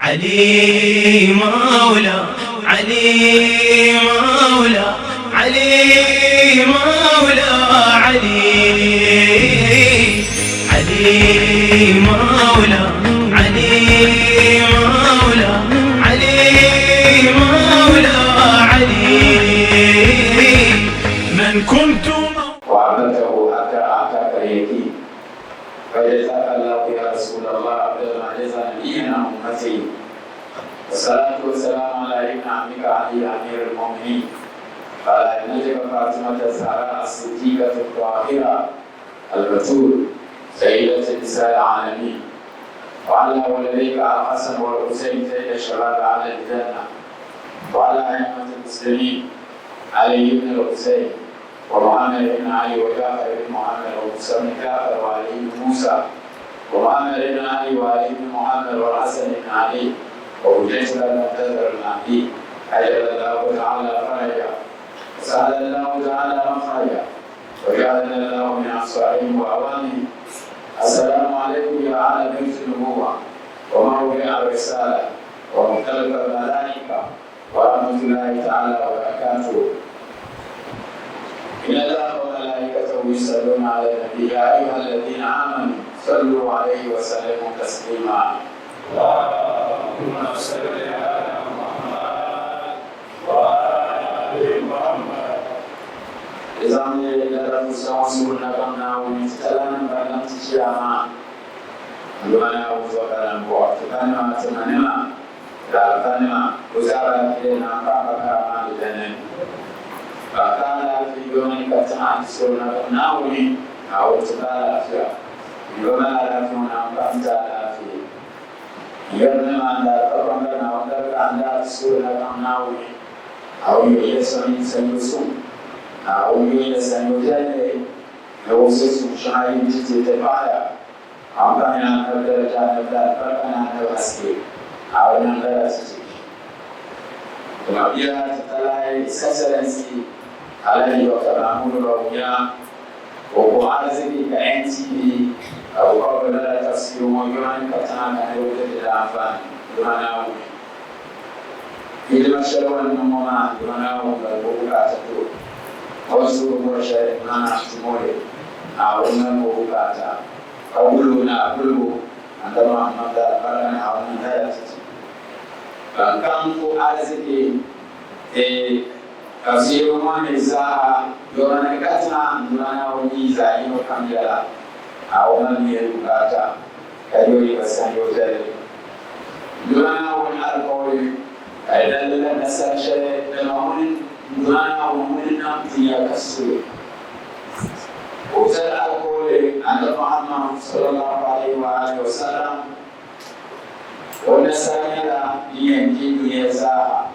علي مولى علي مولى علي مولى علي علي مولى علي مولى علي مولى علي من كنت وعبدته حتى أعطاك اليقين. فجزاك الله يا رسول الله أفضل ما جزى نبينا عن أمته. والصلاة والسلام على ابن عمك علي أمير المؤمنين، وعلى ابنتك فاطمة الزهراء الصديقة الطاهرة البتول سيدة نساء العالمين، وعلى ولديك الحسن والحسين سيد الشباب على الجنة، وعلى أئمة المسلمين علي بن الحسين ومحمد بن علي وجعفر بن محمد وموسى بن جعفر وعلي بن موسى ومحمد بن علي وعلي بن محمد والحسن بن علي وحجتك المنتظر المهدي، عجل الله تعالى فرجه وسهل الله تعالى مخرجه وجعلنا الله من أنصارهم وأعوانهم. السلام عليكم يا أهل بيت النبوة وموضع الرسالة ومختلف الملائكة ورحمة الله تعالى وبركاته. إن الله وملائكته يصلون على النبي يا أيها الذين آمنوا صلوا عليه وسلموا تسليما. اللهم صل على محمد وآل محمد. Zaŋmi lala Musa ŋɔ suhu na baŋ Naawuni ti talanim ban niŋ ti chiyaama. Duuma Naawuni zuɣulanan buɣa ti banima, ti manima, di alifanima, o zaa alaafee na m-pahi ba kara maa di dini. Ban ka alaafee yomini ka tiŋa ti suhu na baŋ Naawuni, Naawuni ti ba alaafea. N ba mali alaafee ŋɔ na m-pahi ti alaafee. N yɛrinima n daa ka kpamba Naawuni dali ka n daa ti suhuri na baŋ Naawuni. Naawuni yo ya sani sanyo suŋ. Naawuni yo ya sanyo viɛlli ni wumsi suŋ shɛŋa yi ni ti ti ti paɣiya. Naawuni paɣiya Annabi daraja, Annabi alibarika ni Annabi haske. Naawuni niŋ lala ti ti. Ti mabia ti talahi His Excellency Alhaji Doctor Mahmood Bawumia o ku ariziki ka NTV ka bɛ kɔbiri lala tafsiru ŋɔ yɔni ka tiŋa ka niriba ti di daanfaani duma Naawuni. Hidima shɛli o ni niŋ ŋɔ maa duma Naawuni balibu bukaata ti o. O ni suhuri bɔri shɛli maana ti mo li, Naawuni mali o bukaata ka guli o ni a gulibu Annabi Muhammad alibarika Naawuni niŋ lala ti ti. Ban kam ku ariziki ti tafsiiri ŋɔ ni zaa yɔri ni katiŋa duma Naawuni yi zaa yino kam yɛla, Naawuni mali mi bukaata ka yo yi ba sanyo viɛlli. Duma Naawuni alikauli ka di daliri la nasara shɛli dama ŋuni Duma Naawuni ŋuni nam dunia ka su li. O zali alikauli Annabi Muhammad sallallahu alaihi wa alihi wa sallam o nasara nyɛla din yɛn di dunia zaaha.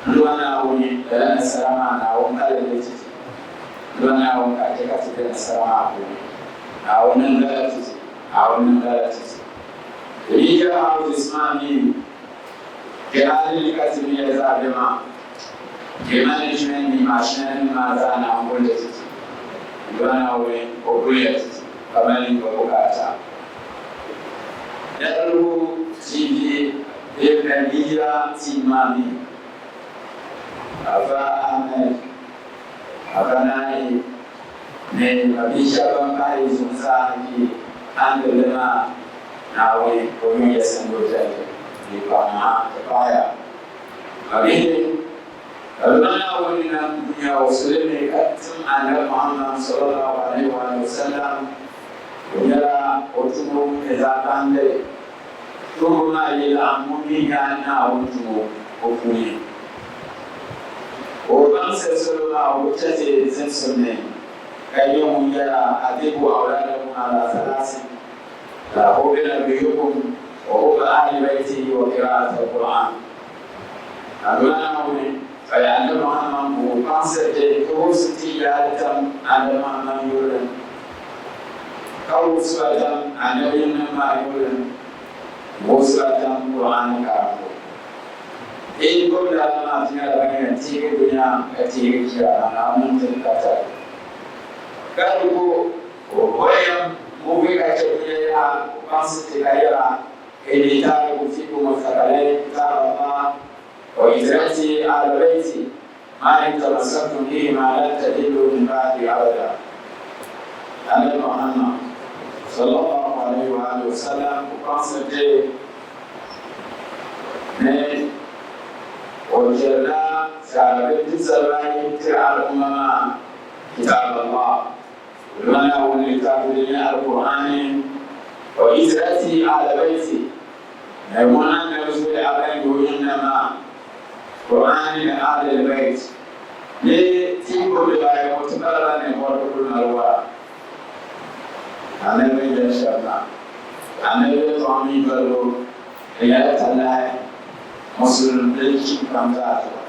Duma Naawuni lala nasara maa Naawuni ka li li ti ti. Duma Naawuni ka chɛ ka ti be nasara maa puuni. Naawuni niŋ lala ti ti. Naawuni niŋ lala ti ti. The media houses maa mi di hali ni ka ti mi ya zaa be maa. Di management ni machinanima maa zaa Naawuni guli li ti ti. Duma Naawuni o guli ya ti ti ka mali ni ba bukaata. Niriba TV bee media team maa mi Afa Ahmed, Afa Naayi ni mabihi shɛba ban pahi zuɣusaa n-yi handle li maa, Naawuni o yun ya sando viɛlli ni paɣ maa ti paɣiya. Mabihi, ka bɛ ma Naawuni nam dunia o suli mi ka tim Annabi Muhammad sallallahu alaihi wa alihi wa sallam. O nyɛla o tumo ŋun nyɛ zaɣ gahinli. Tumo maa yi laɣim ŋun mi nya Naawuni tumo o puuni. O baŋsiri salo maa o bi chɛ ti zimsim ni, ka nyɛ ŋun yɛra, Adibu awladakum ala thalaasin, la hubbi nabiyukum wa hubba ahli baytihi wa qira'at al-Qur'an. Aduna Naawuni ka ya Annabi Muhammad bo kpaŋsiri ti ti wubisi ti yaali tam Annabi Muhammad yurilim, ka wubisi ba tam Annabi yiŋnim maa yurilim, n-wubisi ba tam Qur'aani karimbu. Di yi gbubi lala maa ti nyɛla ban yɛn teegi dunia ka teegi Chiyaama Naawuni niŋ ti ni ka tali. Ka di ku o yɛm ŋubi ka chɛ dunia yaha o kpaŋsi ti ka yɛra, Inni taariku fiikum. عليه كتاب الله وإترتي أهل بيتي ما إن تمسكتم بهما لن تضلوا من بعدي أبدا. Annabi Muhammad sallallahu alaihi wa alihi wasallam kpaŋsi ni o chɛrila sahabi tizabira tiri al'umma maa kitab Allah, Duuma Naawuni litaafi din nyɛ Alkur'aani, wa itrati ahla bayti, ni ŋun Annabi zuli a ban yi o yiŋ na maa, Kur'aani ni ahlil bayt, ni ti gbubi dibaayi ŋɔ ti palila ninvuɣ ti kuli mali wara. Annabi ni yɛli shɛm maa, Annabi yɛltɔɣa mi dolibu di nyɛla talahi Musulin bilichim pam zaa zuɣu.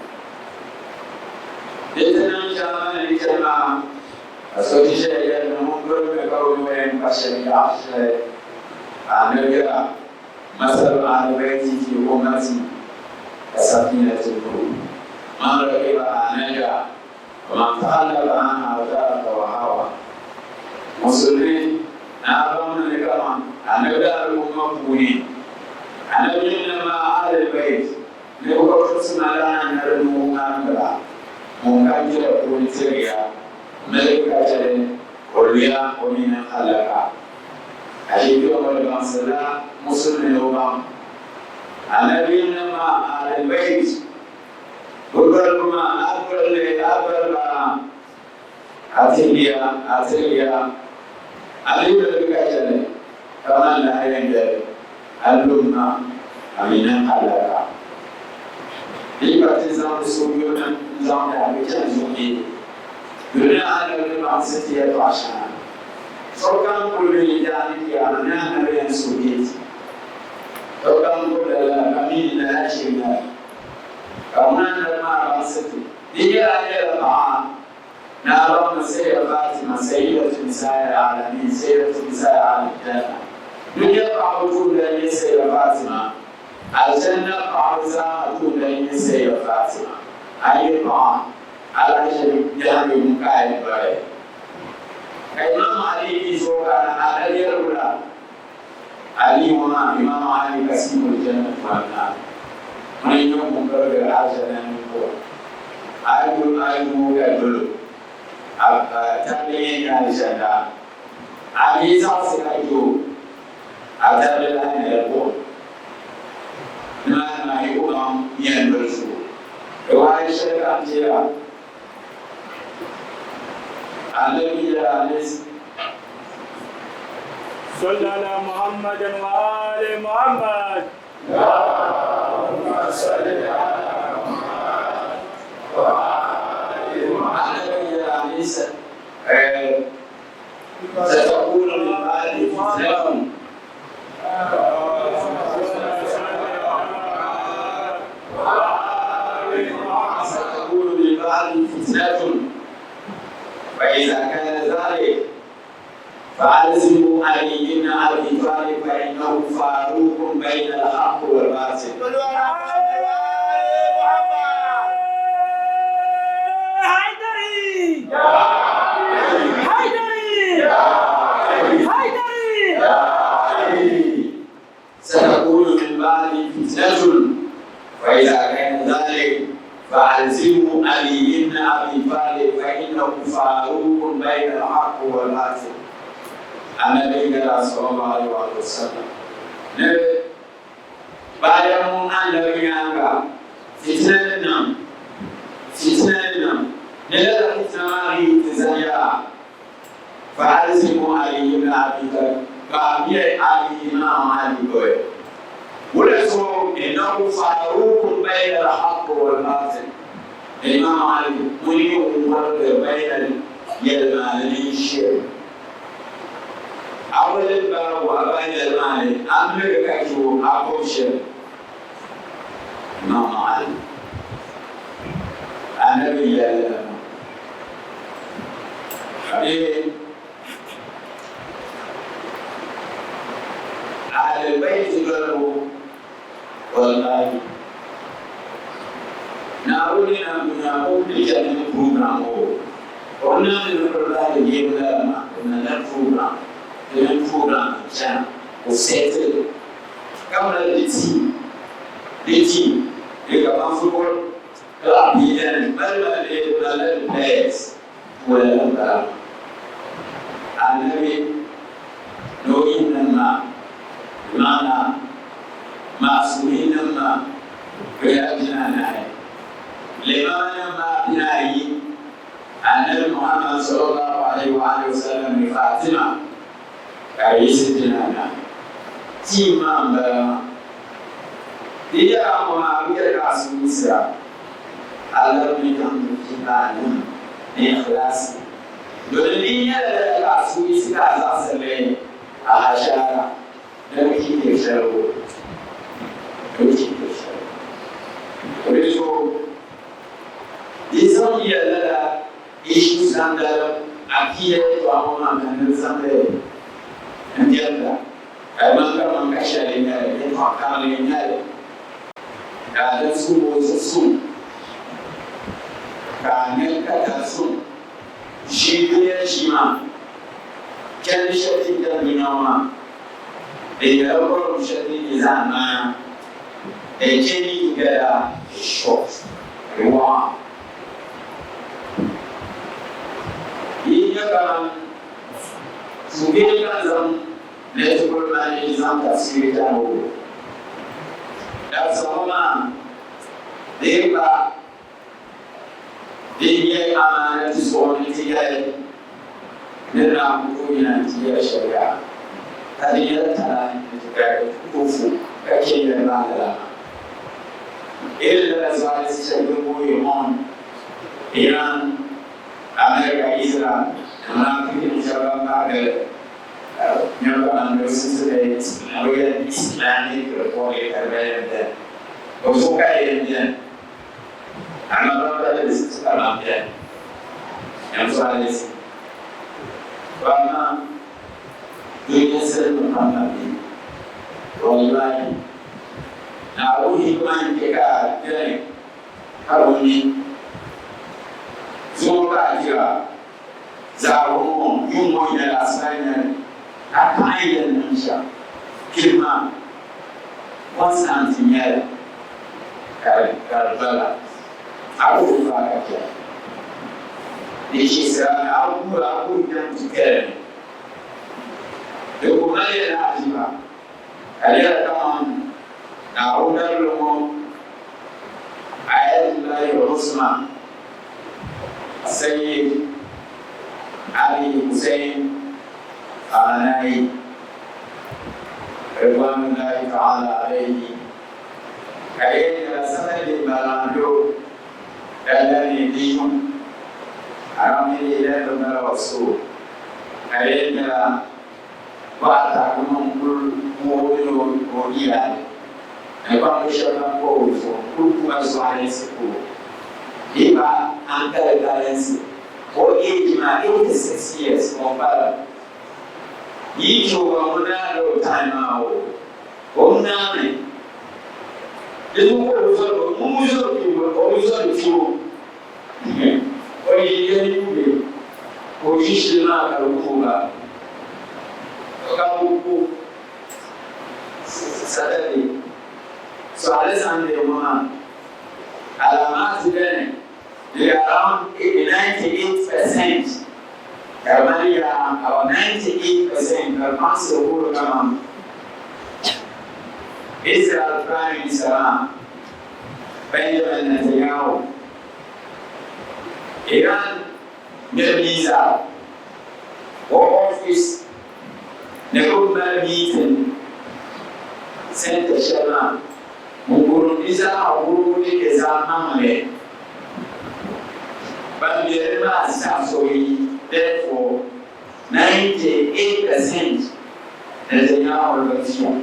Di ti niŋ ʒaamani ni chani maa, ka so ti ʒiya yɛli ni ŋun doli mi ka o ni o yɛn pa shɛli yaɣ shɛli, ka Annabi yɛla, Masalu ahli bayti fi ummati ka safinati Nuh, man rakibaha naja wa man takhallaba anha gharaka wa hawa. Musulmi naa baŋdi ni kaman Annabi al'umma puuni, Annabi yiŋnima ahli bayt ni bɛ kɔtomsi maa lana ni di nuu ŋariŋ la, ŋun ka jila puuni tirigiya, miligi ka chɛ li, o luya o mini hallaka. Ashee kpe ŋɔ di baŋsirila Musulmi ni o baŋ Anabinima Ahlul Bayt, bɛ dolibu maa, a doli li, a doli ba, a tirigiya, a tirigiya, a ni doli li ka chɛ li, kaman lahi yɛn doli a lumma, a mi niŋ hallaka. Di yi pa ti zaŋ ti suhuyonim n-zaŋ dahi bɛ chani zuɣu bee? Dunia Annabi ni baŋsi ti yɛltɔɣa shɛŋa. Sokam kul mi ni daa ni kiyaama ni Annabi yɛn suhi bɛ ti. Sokam gbubi la lala ka mi ni lala shee nyɛla. Ka ŋuna Annabi maa baŋsi ti di nyɛla a nyɛla paɣa ni a baŋ ni Sayyida Fatima Sayyidatu Nisaa'il Aalamiin Sayyidatu Nisaa'il Ahlil Janna. Dunia paɣaba tuumda n-nyɛ Sayyida Fatima. Aljanna paɣaba zaa tuumda n-nyɛ Sayyida Fatima. A yi paɣa alahiʒini biɛhigu ŋun ka a yi dɔli. Ka Imam Ali yi zooi ka na a yɛligu la, Ali ŋɔ maa, Imam Ali Qasimul Jannat wal Nar, ŋuni n-nyɛ ŋun pirigiri Aljanna ni kura. A yi dol a yi mooi ka dol o, a tarili yɛn nyɛ Aljanna. A mi yi zaɣisi ka je o, a tarili lahi nyɛla buɣim. Nimaani maa yi ku baŋ yɛn doli so. Riwaaya shɛli ka n teera Annabi yɛla ni. Salli ala Muhammadin wa ali Muhammad. Allahumma salli ala Muhammad wa ali Muhammad. Annabi yɛla ni satakunu min ba'di fitnatun. ستكون من بعد فتنة فإذا كان ذلك فألزموا علي بن أبي طالب فإنه فاروق بين الحق والباطل. ستكون من بعد فتنة فإذا كان ذلك فألزموا علي بن أبي طالب فإنه فاروق بين الحق والباطل. Annabi صلى الله عليه وسلم ne bayan mun annabi nyaaŋa fitina ni niŋ, fitina ni niŋ ni lala fitina maa yi ti zaniya fa alzimu Ali ibn Abi Talib baamiya Ali Imam Ali dɔya wula zuɣu innahu faruqun bayna al-haqq wal-batil. Imam Ali ŋuni nyɛ ŋun warigiri bayna yɛlimaŋli mini shiri. A wuli baabu a bahi yɛlimaŋli a miligi ka chɛ o a gbubi shiri. Imam Ali Anabi yɛli la maa ka bɛ Ahlul Bayt dolibu wallahi Naawuni na dunia o ni chani ni program o o ni niŋdi ni bɛ bahi yebu lala maa o niŋla program di mini program n chana o settle ka mali di team. Di team di kaman football club yi beni mali mali bee di malila di players wala din bala maa. Anabi ni o yiŋnim maa, di maana Ma'asuminim maa bɛ nyɛla pinaanahi. Limamanim maa pinaayi, Anabi Muhammad sallallahu alayhi wa alihi wa sallam ni Fatima ka di yiɣisi pinaanahi. Team maa m-bala maa. Di yɛla ŋɔ maa bi yɛli ka a suwiisira a labimi niŋdi iimaanim ni ikhlaasi. Domin di yi nyɛla lala ka a suwiisi ka a zaɣisiri li a hashaara ni bi chi kpe shɛli o ni bi chi kpe shɛli. Di zuɣu di zaŋ ya lala issues zaŋ dalim akiida yɛltɔɣa ŋɔ maa ka ni zaŋ li n-diɛmda. Ka di niŋ kaman ka shɛli n-nyɛ li, yɛltɔɣ karili n-nyɛ li, ka a dan su o zuɣu suŋ, ka a nya ka dari suŋ ʒi dunia ʒii maa chandi shɛli ti ni dani dunia ŋɔ maa, di nyɛla kɔrim shɛli din nyɛ zaɣ ŋmaa, the journey together is short, di waɣa. Yi nya kaman tuumbihi ka n zaŋ Nɛti kuli mali zaŋ tafsiri tani o. Dabisa ŋɔ maa dee kpa din nyɛ amaana ti zuɣu ni ti yɛli ni Naawuni ku tooi yina nti yɛli shɛli yaha, ka di nyɛla talahi ni ti garigi ti ku tooi fu ka chɛ yɛli maa lala maa. Irin lala zualinsi shɛli din booi on Iran, America, Israel ni munaafikinim shɛba ban pahi gali Nyɛla ban Royal Islamic Republic ka di gba yɛn beni. O zuɣu ka di yɛn beni. Amaa ban pa di ka ban beni. Nyam zualinsi. To amaa dunia silinim pam na be. Wallahi Naawuni hikima n-chɛ ka a beni ka bi mi. Zuŋɔ ka a jira. Zaawuni ŋɔ yuŋ ŋɔ nyɛla assignment a paɣa yɛn niŋ shɛm. Kpiri maa constant nyɛli ka di ka di dola a ku bi faai ka chɛli. Di chiɣisira mi a guuri a guuri kpɛm ti kpɛli mi. Di ku mali ya lahiʒiba ka di yɛla kaman Naawuni dabili ŋɔ Ayatullahi Uzma Sayyid Ali Hussein Khamenei Ridwanullahi Ta'ala alayhi ka di yɛn nyɛla Saturday m-bala n-do daldali ni di yuŋ around maybe 11 bala or so ka di yɛn nyɛla Paɣa taɣigimi n-kul muɣ o min o iyaali ni kpamba shɛba ban pa o zuɣu n-kul ku ba zuɣalinsi pubu. Di pa hankali galinsi. O age maa 86 years ka o kpalim. Yi chɛ o gba ŋun daa di o time maa o o naami. Di zuɣu ka o bi zɔri o ŋun bi zɔri kpibu o bi zɔri kpibu. O yi yɛli yuuni ka o ʒi shili maa ka di wum o gba, ka o ku Saturday. So alizanda ŋɔ maa alaamaati beni di around 98% ka di mali yaa about 98% ka di maɣisiri wuhiri kaman Israel Prime Minister maa Benjamin Netanyahu. Iran miri visa o office ni bɛ mali meeting center shɛli maa n-kurim visa maa wuhibu ni bɛ zaŋ maŋli ban be di maa zaa so yi therefore 98% Netanyahu version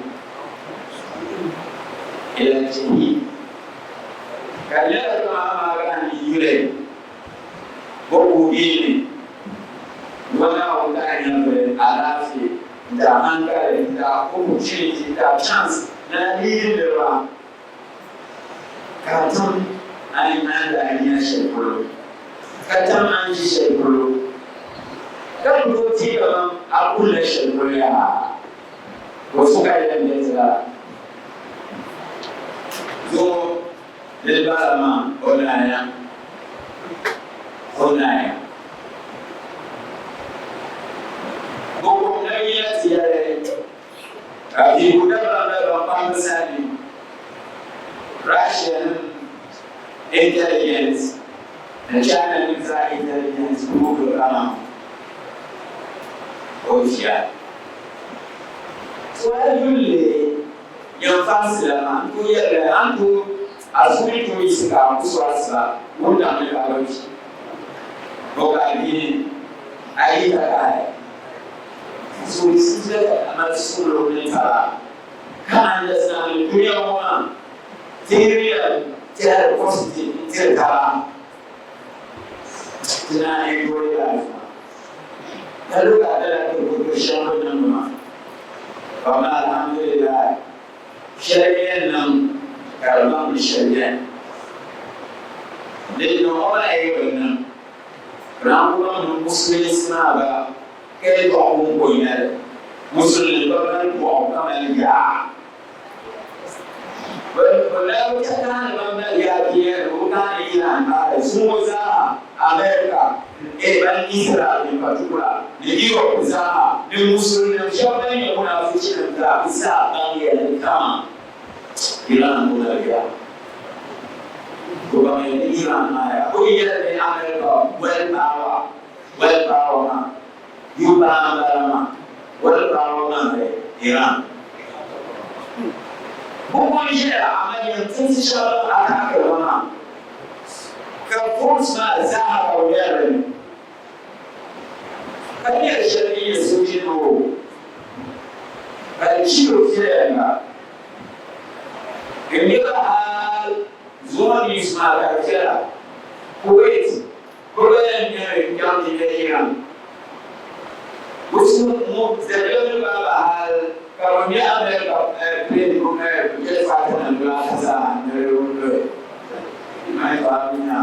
ila jahim ka di nyɛla kaman amaa ka ni yuli bɔ kuugiini ŋɔ Naawuni ka a nyɛvili alaafee n-ti a hankali n-ti a opportunity n-ti a chance ni a leadi niriba ka a tam a ni daa nya shɛli polo ka tam a ni ʒi shɛli polo ka ku tooi teei kaman a kulila shɛli polo yaha. Bɔ so ka yɛn be ti la? Zuŋɔ di bala maa o naaya, o naaya. Bukum na yina ti yɛli ka vihigu dabam dabam pam bi sani Russia nim intelligence ni China nim zaa intelligence prove kaman o ʒiya. So a yi yuli li yɛn faŋsi la maa, n tooi yɛli li, a ni tooi a suhu ni tooi yiɣisi ka a ku so asiba wuntaŋ ni ka a bi kpi. Bɔ ka a bia ni a yi ka kahi so yiɣisi ka a mali suɣilo mini taba ka understand dunia ŋɔ maa teeriya tɛhiri positive n-tiri taba. Ti naan enjoy life maa. Ka look at lala kurikutu shɛŋa bɛ niŋdi maa. Amma alhamdulillah shɛli yɛn niŋ ka di baŋ ni shɛli beni. Din niŋ o maa yi bi niŋ, bɛ naan ku baŋ ni musulinsi maa gba ka yɛltɔɣa kɔŋko n-nyɛ li. Musulini gba mali buɣim ka mali yaa. Bɛ daa bi chɛ kaani ban mali yaa bia ni o kaani Iran paai zuŋɔ zaa America ban Israel in particular ni Europe zaa ni Musulinim shɛba ban nyɛ munaafichinim zaa bɛ zaa baŋya ni kaman Iran o mali yaa. O baŋya ni Iran maa yaa. O yi yɛli ni America well power well power maa Yuba m-bala maa, wali paɣaba maa ni Iran. Bɛ kuli ʒiya amaa yɛn tinsi shɛba ban attackiri ba maa ka force maa zaaha ka bɛ lɛri li ni ka nyɛri shɛli din nyɛ sooje noo ka di chiro viɛnyɛliŋga n nyɛ ba hali zuŋɔ news maa ka di viɛla Kuwait Bɛ gba yɛn nyɛmi n-chaŋ ti nya Iran. Bɛ suhu mu dabiɛm ni gbaai ba hal ka bɛ nya America plane jet fighter nim dibaa ata zaa ni di lɔya. Mai faai nya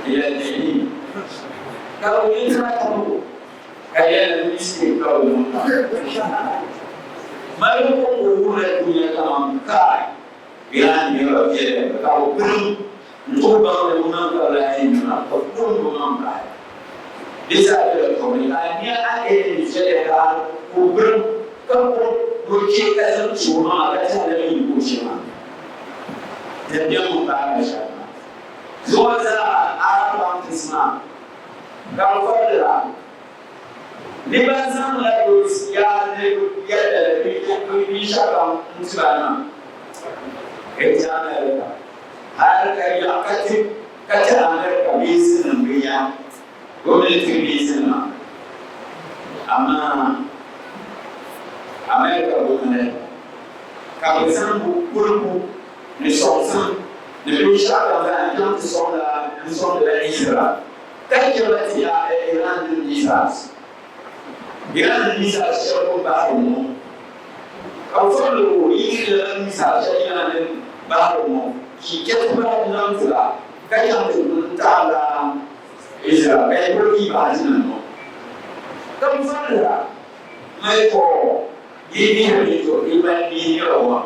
yɛli ni ka bɛ nya tira tɔbu ka yɛli ni mistake ka bɛ niŋ maa. Mali kɔŋko wuhirila dunia kaman kai. Iran niriba viɛlli ka bɛ pirim n-tuhi baŋ ni bɛ maŋ ka lahi yɛn niŋ a ka kurim bɛ maŋ bahi. Di zaa bela tom ni ka a nya a enemy viɛlli ka a ku pirim ka kurim ni o che ka zaŋ ti o maŋa ka tɛhi lala yi ka o che maa. Dabiɛm m-paai ba shɛba maa. Zuŋɔ zaa Arab countries maa ka bɛ fabila. Ni ban zaŋla those yaa ni yɛda binshɛɣukam n-ti ba na n-ti America hali ka yaɣa ka ti ka ti America base nim bɛ ya bɛ military base nima amaa America gomnati ka bɛ zaŋ bɛ kurigu ni sɔŋsim ni binshɛɣukam zaa n-chaŋ ti sɔŋla n-sɔŋdila Israel. Ka chɛ ba ti ya Iran din missiles. Iran din missiles shɛli pun bahiri ŋɔ. Ka bɛ fɔrili o yi ti lala missiles shɛli Iran din bahiri ŋɔ chi chɛ ti bahi niŋ ti la ka chaŋ ti n-taɣi la Israel ka yi kuli yi bahi ti niŋ ŋɔ. Ka bɛ fɔrili la mali kɔɔ yi dihiri ni to yi mali ni yi nyɛla ŋɔ.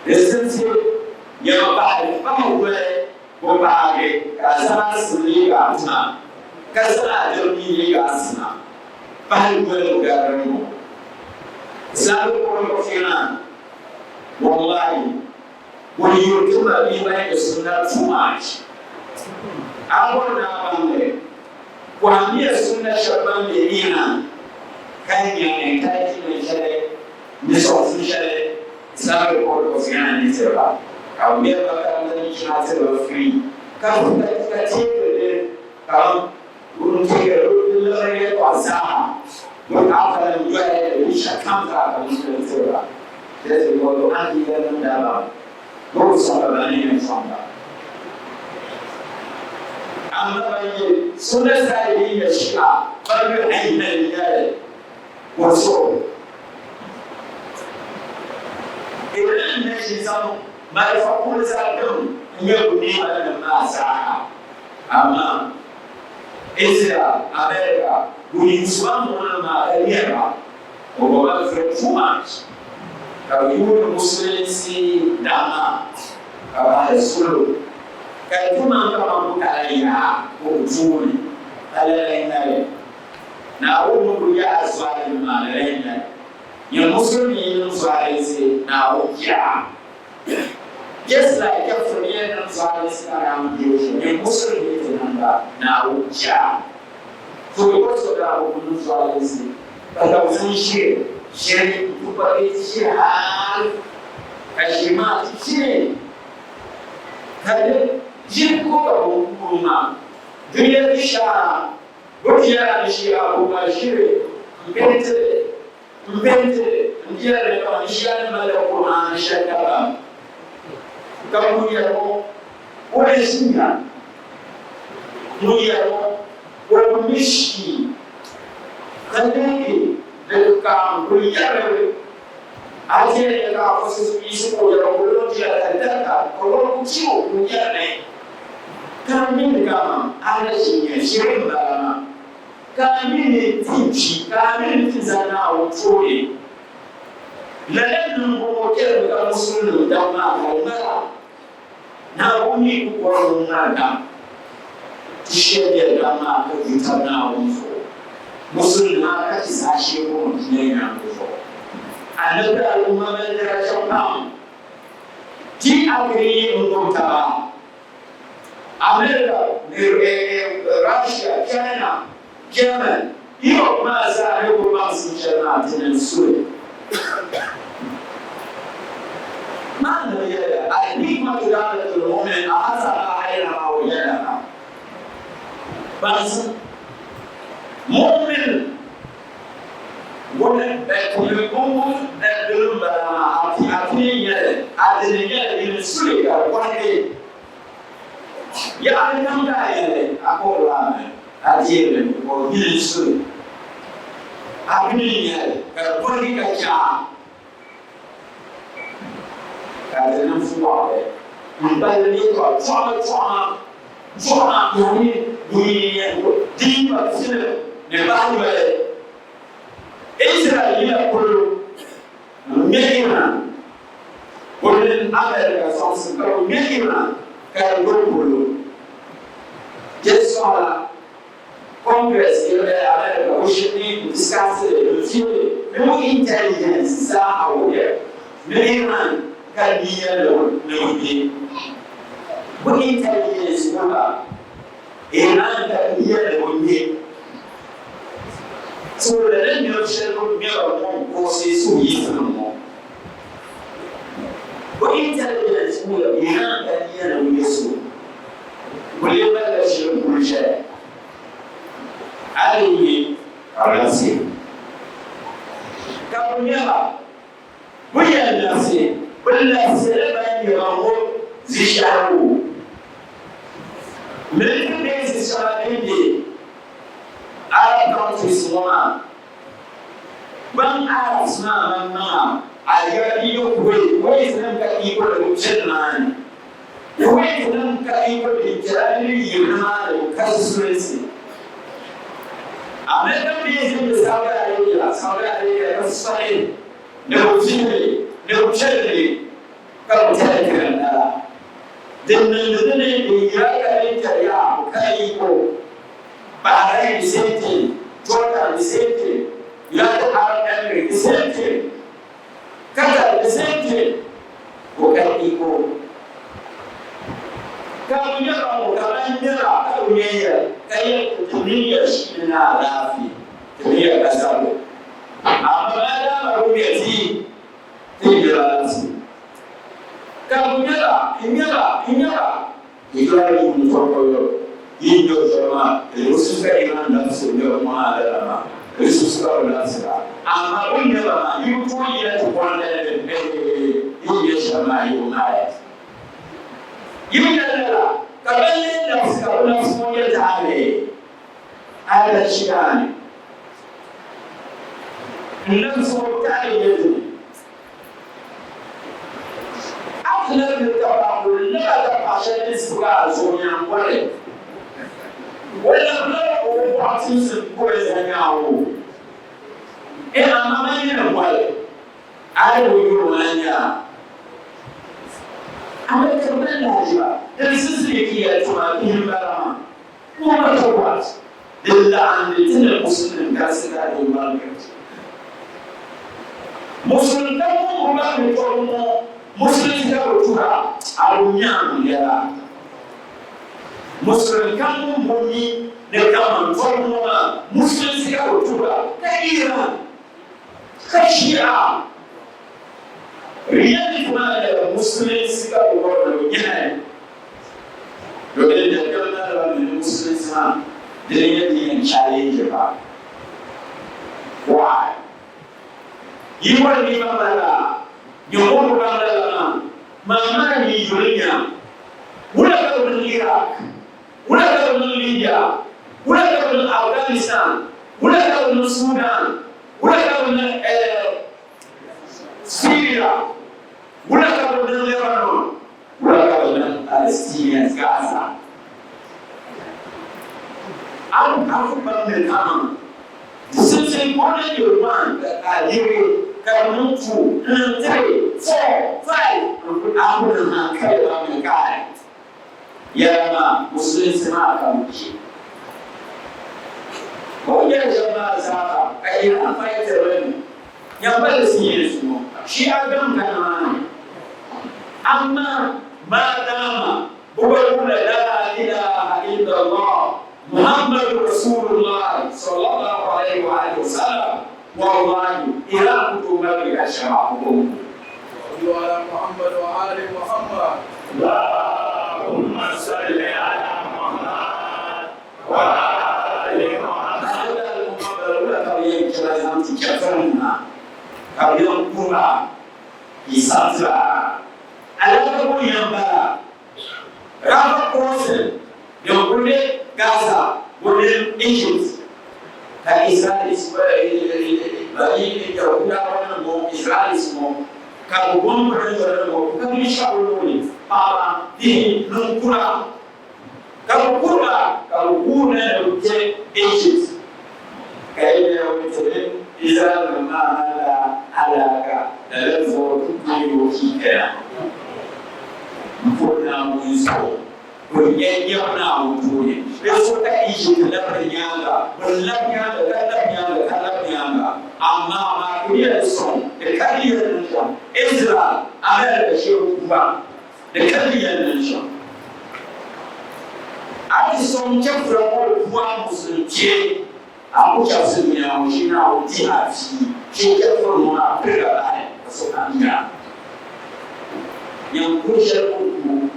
Di simsi nyɛma pahi pahi doli O paagi ka a zaŋ a sim leeg a tima, ka zaŋ a diri mi leeg a sima pahi doli o garili ŋɔ. Islamic Republic of Iran, Wallahi, ŋun yuri ti ma bia ban nyɛ sunna too much. A bɔri ni a baŋ li, kɔhimmiya sunna shɛba ban be Iran ka nya entitlement shɛli ni sɔŋsim shɛli Islamic Republic of Iran ni tiri ba, ka bɛ mɛri ba karanta ni chana tiri ba free, ka ka teeri di kaman n teeri di liɣiri yɛltɔɣa zaaha bɛ afali n doya di binshɛɣu kam zaa ka bɛ chana tiri ba. Just because of aqidah nim dabam, bɛ bi sɔŋ ba ban ni yɛn sɔŋ ba. Amma ban nyɛ Sunnah side din nyɛ Shia ban yuli ayi yɛli Wato, Iran na ʒi zaŋ malifa kuli zaa dim n-nyɛ bɛ niŋmanim maa zaaha. Amaa Israel, America, bɛ yuusi ba muɣinim maa ka lɛri ba. O gba mali firi too much. Ka bɛ yuuni Musulinsi dama ka bahi solo ka di ti maŋ kaman bɛ kala yaa o puuni, ka lala n-nyɛ li. Naawuni ni kuli yaai zualinima maa, lala n-nyɛ li. Nyini Musulimi yi niŋ zualinsi, Naawuni biɛɣ a. Just like kafiri ni yɛn niŋ zualinsi ka Naawuni biɛ o shɛm, nyini Musulimi yi ti niŋ ba, Naawuni biɛɣ a. So bi bɔri so daa bi niŋ zualinsi ka ka bɛ zaŋ ʒiri ʒiri n-ti kpabɛɛti ʒiri hal ka ʒiri maa ti chɛ ka di ʒiri ko ka bɛ kuuri maa dunia ti shaara bɛ ti yɛra ni ʒiya ka o mali ʒiri m-penti li m-penti li n-biɛri li kaman ʒiya ni malila Kur'aan shɛli dabam ka ŋun yɛri ŋɔ o ni ʒiya ŋun yɛri ŋɔ o bi mi shii ka leegi di kaam kuli yɛrili a ti yɛn nya ka a fusi yiɣisi ka o yɛri o lo jila ka di tarika ka o ku ti o ka o yɛri li ka di mini kaman a ni ʒi nya ʒiri m-bala maa ka a mi ni ti kpi ka a mi ni ti zani Naawuni tooni. Lala niŋbu ŋɔ chɛrimi ka Musulinim daŋ maa ka di ŋmara Naawuni mi ku bɔri ŋun ŋmari daŋ. Ti shɛli bɛ daŋ maa ka di tab Naawuni zuɣu. Musulinim maa ka ti zaashee bɔŋɔ dunia nyaŋbu zuɣu. Anabi al'umma mali daraja pam. Ti agree n-gbubi taba. America ni Russia, China, German, Europe maa zaa ni ku baŋsim shɛli maa ti niŋ suli. Maa ni bi yɛliya, Al-hikmatu dalatul mu'min ahazaha aynama wajadaha. Baŋsim mu'min ŋun ŋun bala maa a ti ni nyɛli, a ti ni nyɛli di ni suli ka di kɔhigi. Yaɣili kam ka a yɛli a kɔbiri a mi, a deeri li mi, ka o bili suli. A bi ni nya li ka di kɔhigi ka chɛ a, ka di niŋ fuwaɣili m-balli yɛtɔɣa chɔɣima chɔɣima chɔɣima yani di yi pa filim ni bahi yoli Israel yila polo ŋ-ŋme Iran. O mini America sɔŋsim ka bɛ ŋme Iran ka di guli polo. Di sɔŋla Congress America o shiri ni n-discuss li n-vihi li ni bɛ intelligence zaa wuhiya ni Iran ka niya ni bɛ ŋme. Bɛ intelligence wuhiba Iran ka niya ni bɛ ŋme. So lala ŋmɛbu shɛli bɛ ŋmɛba ŋɔ n-kɔɔsi suhuyiɣisili ŋɔ. Bɛ intelligence wuhiya Iran ka niya ni bɛ ŋme so. Bɛ lee malila ʒiri n-kuli ʒɛya. A yi ŋme ka bɛ labisi. Ka bɛ ŋmɛba, bɛ yɛn labisi, bɛ labisila ban ŋmɛba ŋɔ zinshɛhigu. Military bases shɛŋa din be Arab countries ŋɔ maa, ban Arabs maa maŋmaŋa a yɛra yi Kuwait, Kuwait nim ka iko ni bɛ kpe nimaani. Kuwait nim ka iko din kpɛra ni di yiri nimaani bɛ ka sulinsi. American bases din be Saudi Arabia, Saudi Arabia ka sɔhi ni bɛ vihili ni bɛ kpeli li ka bɛ tɛhi kiri n-nala. Din niŋdi di ni di yira ka din kpɛri yaha bɛ ka iko. Bahrain the same thing, Jordan the same thing, United Arab Emirates the same thing, Qatar the same thing. Bɛ ka iko. Ka bɛ nyɛla ŋɔ ka ban nyɛla ka bɛ nyɛ ya ka yɛli ti mini ya shili ni alaafee, ti mini ya ka sabbu. Amaa maadaama bɛ ŋmɛ ti ti nyɛla labisi. Ka bɛ nyɛla, n nyɛla, n nyɛla. Hijira yuun farko yi nyɛ shɛli maa, di bi suhi ka Iran labisi o nyɛbu maa lala maa, di bi suhi ka bɛ labisira. Amaa o ni nyɛba maa, yi bi tooi yina ti bɔri lala ni bee yi ni nyɛ shɛm maa yi bi maaya. Yi bi nya lala ka bɛn lee labisi ka bɛ labisi ŋɔ nyɛ taali alahichi daani. N labisi ŋɔ taali nyɛ dini? A ti lahi mi ka paɣ lala ka paɣ shɛli ni zibigi a zuɣu nyaŋ bɔli. O labila o bɔɣu timsim kuri zanya o. E amaa man yi ni bɔli. A yi bi yuri o lan nya a. America bi lan lahiʒiba din sinsili ki yɛli tuma bihi m-bala maa. No matter what, di laɣindi ti ni Musulnim galisi ka di ŋmaligiri ti. Musulin kam ŋun bi baŋ ni tɔbu ŋɔ Musulinsi ka bi tuhi a, a bi nya a ni yɛla. Musulin kam ŋun bi mi ni kaman tɔbu ŋɔ maa Musulinsi ka bi tuhi a, ka Iran, ka Shia, reality maa nyɛla Musulinsi ka bi bɔri ni bi nyahi. Domin dabiɛm nariba mini Musulinsi maa dini nyɛ din yɛn challenge ba. Why? Yi bɔri ni yi baŋ lala? Nyɛ o bi baŋ lala maa, maa maa yi yuli nya. Wula ka bɛ niŋ Iraq? Wula ka bɛ niŋ Libya? Wula ka bɛ niŋ Afghanistan? Wula ka bɛ niŋ Sudan? Wula ka bɛ niŋ Syria? Wula ka bɛ niŋ Lebanon? Wula ka bɛ niŋ Palestinians Gaza? A a ku baŋ ni kaman di simsi bɔna nyɛ one ka a liri ka di niŋ two n-niŋ three, four, five n-kuli a ku niŋ hankali baŋ ni kai yɛla maa musulinsi maa ka bɛ kpi. O ni yɛli shɛm maa zaa ka Iran fighter li mi. Nya Palestinians ŋɔ Shia gaŋ ka nimaani. Amaa maadama bɛ gba wumla laa ilaha illallah Muhammadu Rasulullah sallallahu alayhi wa alihi wa sallam, wallahi Iran ku tooi ŋmaligi ka shɛba ku bɔŋɔ. Sallu ala Muhammad wa ali Muhammad. Allahumma salli ala Muhammad wa ali Muhammad. Wula ka bɛ yɛn chɛ ba zaŋ ti chɛfirinima ka bɛ yɛn ku ba yi saɣiti ba? Alaka bɔ yɛn bala Rafah crossing din kuli be Gaza mini Egypt ka Israelis Yahudawa nim ŋɔ Israelis ŋɔ ka bɛ bombiri niriba ŋɔ ka binshɛɣu luɣili paɣaba, bihi, ninkura ka bɛ kuri ba ka bɛ guuri na ni bɛ kpe Egypt ka yi nya o ti ni Izraɛlnim maa malila alaka lala zuɣu ti ku yi o kiikaya m-puhi Naawuni zuɣu. Bɛ nya nyabu Naawuni tooni. Bɛ so ka Egypt labiri nyaaŋa, bɛ lab nyaaŋa ka lab nyaaŋa ka lab nyaaŋa, amaa maa ku yɛli sɔŋ di ka di yɛli niŋ shɛm. Israel, America shee ku ba, di ka di yɛli niŋ shɛm. A ti sɔŋ chɛfura ŋɔ pua musulim kpee, a ku chɛbisi dunia ŋɔ shee Naawuni dihi a bia shee chɛfuri ŋɔ maa piriga bahi ka sokam nya. Nyin kuri shɛli ku ku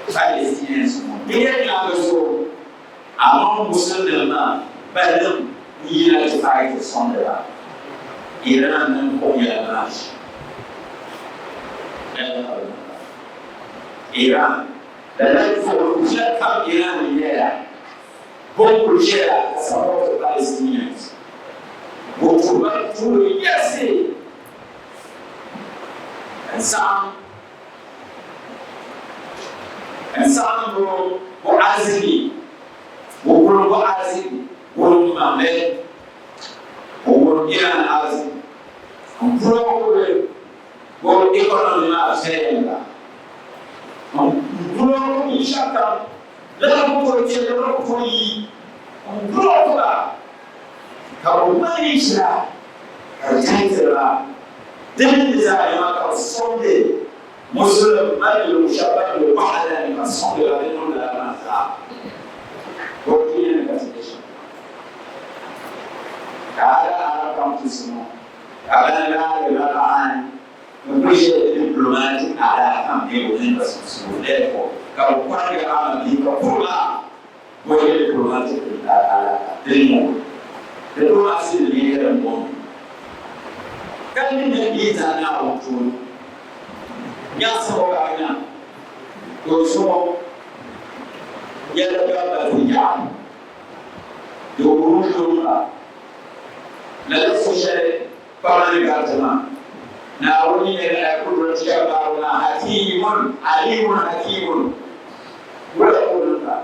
Palestinians ŋɔ bɛ yɛn nyaaŋa zuɣu, amaa Musulmnim maa balim n-yina ti fight sɔŋdi ba. Iran mini buɣim yɛla maa ʒi. Lala ka bɛ niŋ ba. Iran, lala zuɣu shɛli kam Iran ni yɛya, bɛ kuli chɛya ka support Palestinians. Bɛ tuhi ba tuuli yiɣisi n saɣim n saɣim bo bo ariziki bo wurim bo ariziki wurim maŋli o wurim Iran ariziki n block bo economy maa viɛnyɛliŋga n block binshɛɣu kam lala ku tooi kpe lala ku tooi yi n block ba ka bɛ ŋmani ʒira ka di chaŋ tiri ba. Di mini di zaa yɛma ka bɛ sɔŋdi Musulim mali luɣ shɛba ban be wahala ni ka sɔŋdi ba bɛ niŋ lala maa zaa. Bɔ dunia ni ka ti be shɛm. Ka a daa Arab countries ŋɔ ka bɛn laari ba paɣa ni bɛ kuli ʒe diplomatic alaaka m-be bɛ mini ba sunsuuni therefore ka bɛ kɔrigi a ma bia ka kuri ba. Bɔ nyɛ diplomatic alaaka din ŋɔ? Diplomacy nim yɛla din bɔŋɔ. Ka ni nyɛ yi zaa Naawuni tooni nyaɣisim o ka a nya ka o zuɣu yɛli ka ba ti yaɣi di wurim yomba. Lala so shɛli kpama ni gariti maa, Naawuni yɛli Al-Qudrati Jabbaaruna Hakiimun Aliimun Hakiimun. Wula ka o niŋ ba?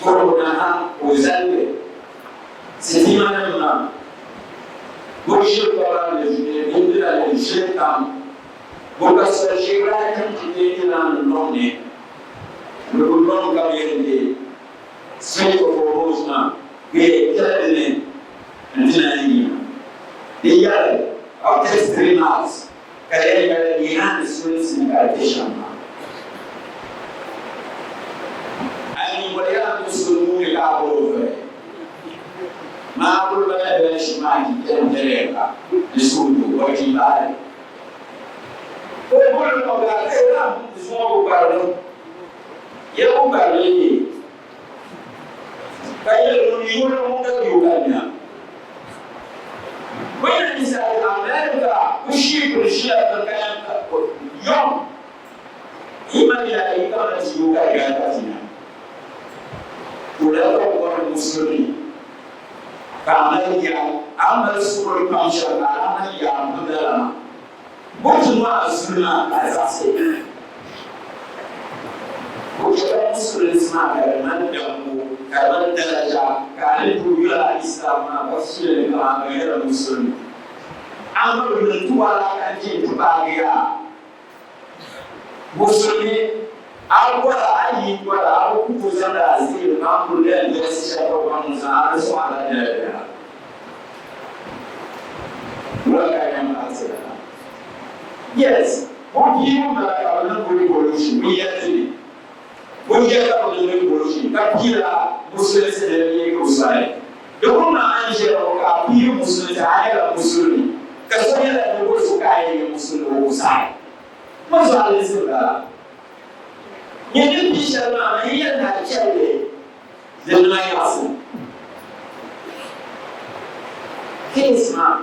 Vuhimbu na ha ka o zali li sitimanim maa. Bɛ ʒiri kpaba ni bindira. na ʒili kam bo ka soli ʒiɛɣu daa chaŋ ti be Iran lɔŋ ni ni bɛ lɔŋ ka bɛ yɛn deei Strait of Hormuz maa bee kpɛla di ni n-ti naan yi na. Di yɛli about 33 miles ka di yɛn nyɛla Iran sulinsi ni ka di kpe shɛm maa. A yi boli Iran ni so nuu ni ka a boli o voli, maa kuli bala bala shim maa ti kpɛm dɛrɛɛba ni suhudoo o ti bahi li. O boli ŋɔ ka Iran zuŋɔ bi kparili ya ku kparili ni ka yɛli ŋun yuli ŋun ka yu ka nya. Bɛ ni ninsali America ku shii kuli ʒila tiŋkaya yom yi mali ya yi ka ti yu ka nya ka ti nya. Kula ka bɔri musulmi ka a mali ya a mali suhuri pam shɛm ka a mali ya m lala maa. Bɔti ŋɔ a zuli maa ka a zaɣisi. O chɛla musulinsi maa ka di mali dambu, ka di mali daraja, ka a ni tooi yuli a Islam maa ka fili li kaman a gba nyɛla musulimi. Amaa bɛ niŋ ti wala ka n-chɛ nti paagi ya. Musulimi, a bɔra a yi bɔra a bi ku tooi zaŋdi a ziiri maa kuli bɛn dolisi shɛba ka bɛ baŋ n-zaŋ a di sɔŋ a la dalibiha. Wula ka a yɛn paai ti lala? Yes, o bia ŋun bala ka bɛ niŋ revolution, bɛ yɛli ti ni bɛ yɛli ka bɛ niŋ revolution ka piila musulinsi ni di leegi o soli. Di kuli maa a ni ʒiya ŋɔ ka a piiri musulinsi, a nyɛla musulimi ka so nyɛla ni boli so ka a yɛn nyɛ musulimi o ku saɣi. Bɛ zuɣulinsi m-bala. Nyɛ ni pii shɛli maa, man yi yɛli ni a chɛli li di nima yaɣisi. Case maa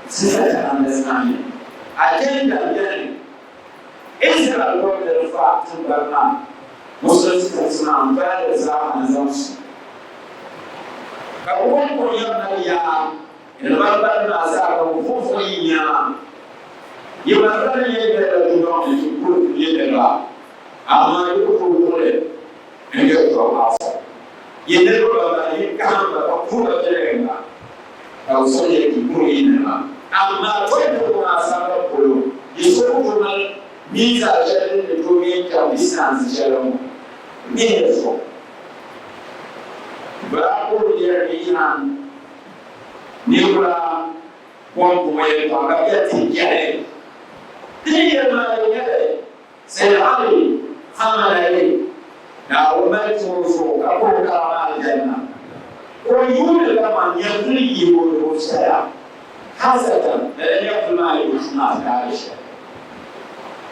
such an understanding. Agenda beni. Israel bɔri ni di fa tiŋgbani maa Musulinsi tiŋsi maa m-paai di zaa ha n-zaŋ su. Ka bɛ kɔŋko yɛm mali yaa ni ban kpalim maa zaa ka bɛ vuɣivuɣi yi nɛma. Yi malifa ni yɛn nyɛla dundɔŋ ni ti kul yi niriba, amaa yi ku tooi wuɣi li n-gari tɔbu Asa. Yi niriba ban maa yi kahim ba ka kuhi ba viɛnyɛliŋga, ka bɛ so yɛn ti kuri yi niriba. Amaa tɔbu niriba maa sambani polo, yi so ku tooi mali minzal shɛli din ni tooi yɛn chaŋ distansi shɛli ŋɔ mini di zuɣu. Bɛ daa kuri yɛri ni Iran ninkura bɔmbu yɛltɔɣa ka bɛ ti biɛhi. Di ni yɛli maa di nyɛli Sayyid Ali Khamenei Naawuni mali ti o zuɣu ka kuri kara maa aljanna. Ka o yuuni kaman nyɛvili yihibu ni o saya hasatan lala nyɛvili maa yi bi tum azikaari shɛli.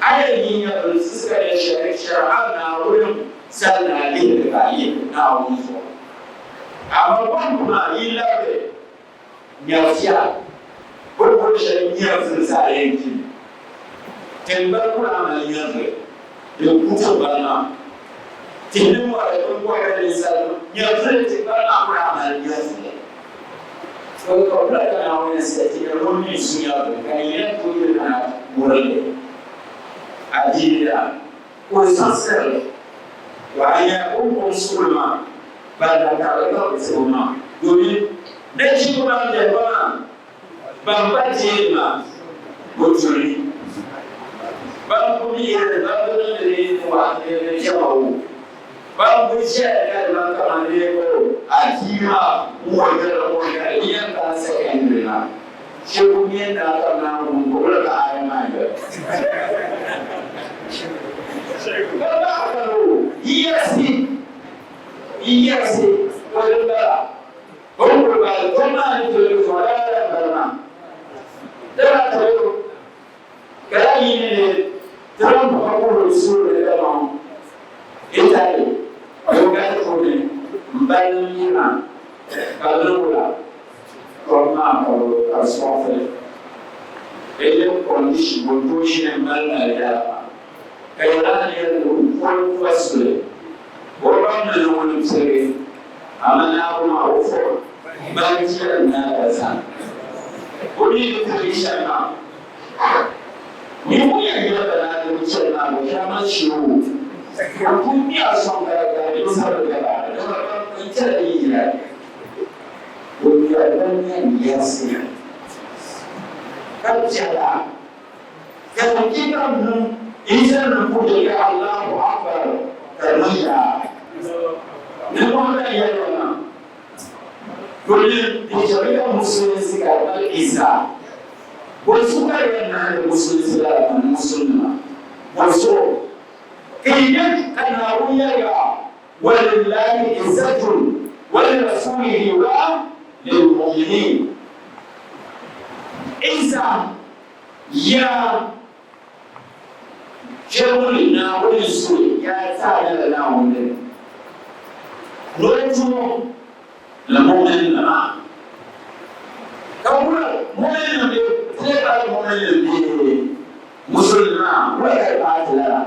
A yɛn yi nyɛvili sisika yɛn shɛli shari'a Naawuni sani ni a lihiri ka a yihi Naawuni zuɣu. Amaa bɔmbu maa yi labili Nyɛviya, bɛ ni boli shɛli nyɛvili zaa yɛn kpimi. Tiŋgbani ku lahi mali nyɛvili din ku tiŋgbani maa. Tihi ni mɔri, biŋkɔbiri, ninsalinima, nyɛvili tiŋgbani maa ku lahi mali nyɛvili. So ka wula ka Naawuni yɛn sayi ti nyɛ ŋun mi su nyɛvili ka yi yɛn tooi yuli kana wurili adiini la? Ka o zaŋ sirili ka a nya o ni kɔŋ suɣili maa ban na karili ka bɛ ti o maa, domin nachimba ban beni ba maa ban pa deeni maa bɛ turi ban ku mi yɛli ban bi niŋdi ni waɣa ni jɛma o ban bi ʒɛya ka di ban kaman lee o adiini maa n-wɔligiri o ka di yɛn paai secondary maa. Shɛbu nyɛ naa ka Naawuni ka o la ka aya maa yɛli. Ka baɣa kali o, Yi yiɣisi, yi yiɣisi, o din bala. O ni kuli baai tom maa ni doli di zuɣu lala la m-bala maa. Dala tali o, ka lala yi ni ni Trump ka kuhiri suhuri ni kaman Italy o gali puuni m-bali Iran ka niŋ o la. Tɔbu maa ka bɛ ka di sɔɣisili bee condition bɔ n-tooi ʒini m-mali mali yɛla maa ka Iran yɛli ni o poli kuba suli o baŋ ni ni ŋuni m-pirigi amaa Naawuni maa o fo ban chɛri naa ka zani o mi ni pirigi shɛm maa ni ŋun yɛn yɛli ba naa ni bɛ chɛri maa bɛ shɛba man shee o o pun kpi a sɔŋ ka ka di sabiri gaba dama ban n-chɛri yi yira. O nyɛla ban yɛn yiɣisi. Ka piɛla ka di chɛ ka mu Izraɛlnim ku be ka Allahu Akbar ka di niŋ yaa. Ninvuɣ bɛn yɛli ba maa, Domin di chɛmi ka musulinsi ka di mali Izza. Bɔzuɣu ka di yɛn nahindi musulinsi lala mini musulinima? Bɔzuɣu ka yi nya ka Naawuni yɛli ya, Walillahi izzatun walirasulihi wa lilmu'minin. Izza ya Shɛhuri Naawuni suli ya zaa nyɛla Naawuni dini. Ni o tumo ni mu'minnima. Ka wula mu'minnim bee ti lee paai mu'minnim bee musulinima wula ka di paai ti lala?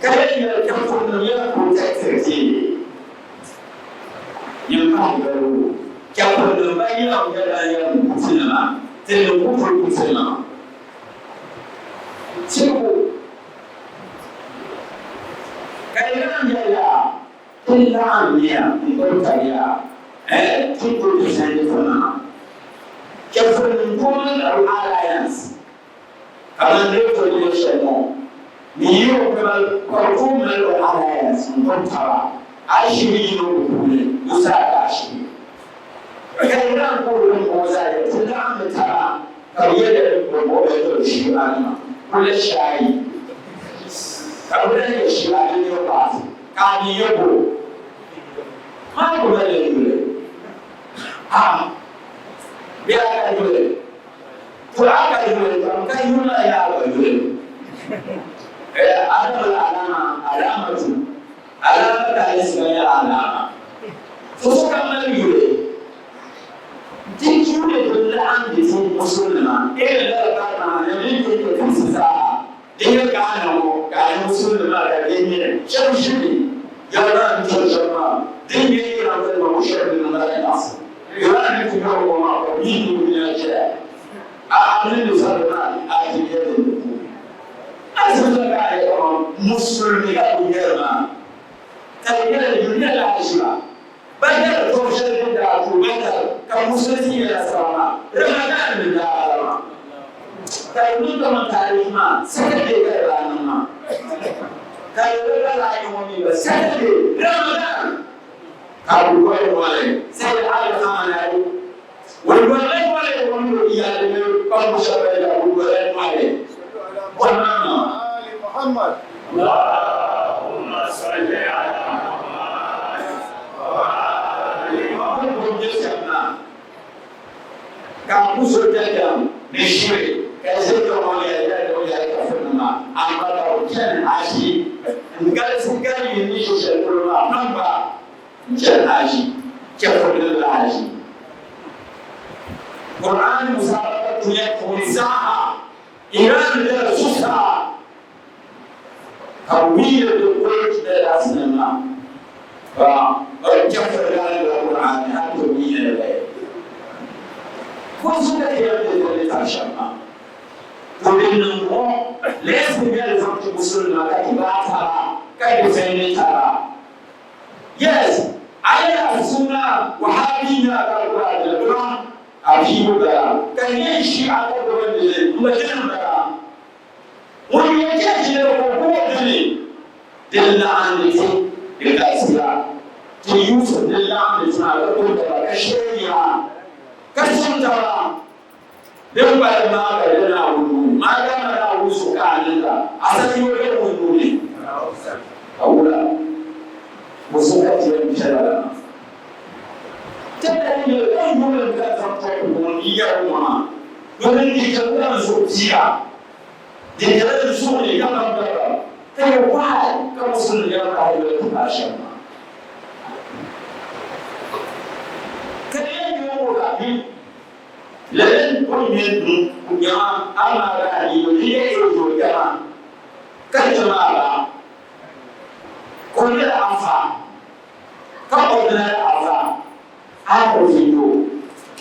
Ka yɛn yɛli chɛfurinim yɛn protectiri ti nyin pahi balibu. Chɛfurinim ban yɛn nyɛ ban yɛn kutinima, tinim kufuri kutinima. Tirigu ka di lahi nyɛla ti laɣim nia n-gbubi tabiya ti ku defend ti maŋa. Chɛfurinim puuni ka bɛ alliance Kamani NATO ni nyɛ shɛli ŋɔ, ni Europe ni mali ka bɛ tooi mali bɛ alliance n-gbubi taba a yi shiri yino bɛ puuni bɛ zaa ka a shiri. Ka Iran ka o ni bɔŋɔ zaa yɛli ti laɣimmi taba ka bɛ yɛli bɛ bɔŋɔ bɛ tiri Shia nima kuli shaayi ka bɛ lahi yɛli Shia ni new party ka a mi yɛ bo maa ku mali la yuli ha bee a ka yuli. To a ka yuli pam ka yuli maa yaa gba yuli. Eh, Adam la alama, alamatu. Alama ka ayisi gba nyɛ alama. To sokam mali yuli. Ti tuuli din laɣim di ti musulinima irin lala bari maa ni mini ti ti tinsi zaa. Di nyɛ Ghana ŋɔ ka a nyɛ musulinima ka di nyɛ shɛba ʒimi Iran ni shɛba maa din nyɛ Iran kalima ko shɛba ni niŋ lala nyaɣisi. Iran ni ti nyɔri ŋɔ maa ka mi ni ni na chɛya a a mini ni sabiri maa a ti nyɛ din di puuni. A zibisa ka a yɛ kaman musulimi ka ku nyɛri maa ka di nyɛla yuli nyɛla aʒiba. Badar tɔbu shɛli din daa tuui Badar ka musulinsi nyɛ nasara maa, Ramadan ni daa bala maa. Ka di niŋ kaman taarihi maa Saturday ka di daa niŋ maa. Ka di di balaayi ŋɔ mi gba Saturday, Ramadan ka bɛ goli noli Sayyid Ali Khamenei ŋun dolila noli o mini o iyali ni kpamba shɛba bɛn daa kuli dolila noli bɔhi maŋmaŋa. Allahumma salli ala Muhammad wa ali Muhammad. Bɛ nyɛ shɛm maa ka a ku so dabiɛm ni shiri ka yi ʒe kpe ŋɔ yɛli yɛli o yɛli kafirinima, amaa ka bɛ chani ashi n-galisi gari yi ni ʒe shɛli polo maa pam gba n-chani ashi chɛfurinim la ashi. Qur'an musabaqa dunia puuni zaaha Iran bela zuɣusaa ka wiili di gold medals nim maa ka bɛ chɛfuri daa ni la Qur'an hali ti wiili li. Ko so ka ti yɛn be di ni tab shɛm maa. To din niŋ ŋɔ leesi nyɛli zaŋ ti musulinima ka ti baai taba ka defendi taba. Yes, a yɛla sunna Wahabi nyɛla ka di gba dini dima a piibu bala ka nyɛ Shia ka gbubi dini m ba dini m-bala. Ŋun yɛn chɛ ʒili ka o gbubi dini din laɣindi ti di galisiya. Ti Yusuf din laɣindi ti maa ka gbubi taba ka shee nya ka zaŋ taba din kpalim maa ka di Naawuni nuu ni. Maa dama Naawuni zuɣu ka a niŋda, a sanyoo be ŋun nuu ni. Ka wula bɔ zuɣu ka ti yɛn chɛ lala maa? Ti daa yɛli ka yuli n-ka zaŋ tɔbu ŋɔ ni yɛri ŋɔ maa, domin di chɛla n zuɣu pia, di nyɛla n zuɣu ni dabamdabam, ka yɛ why ka Musulin yɛri ka a yuli ti paai shɛm maa? Ka di yɛn nyɛ o ka bi lala o ni nyɛ n nyɛma amaa daa yi di yɛ o kpɛma ka chɛ maa ba ka o nyɛla anfa ka ordinary afa a ko ti yo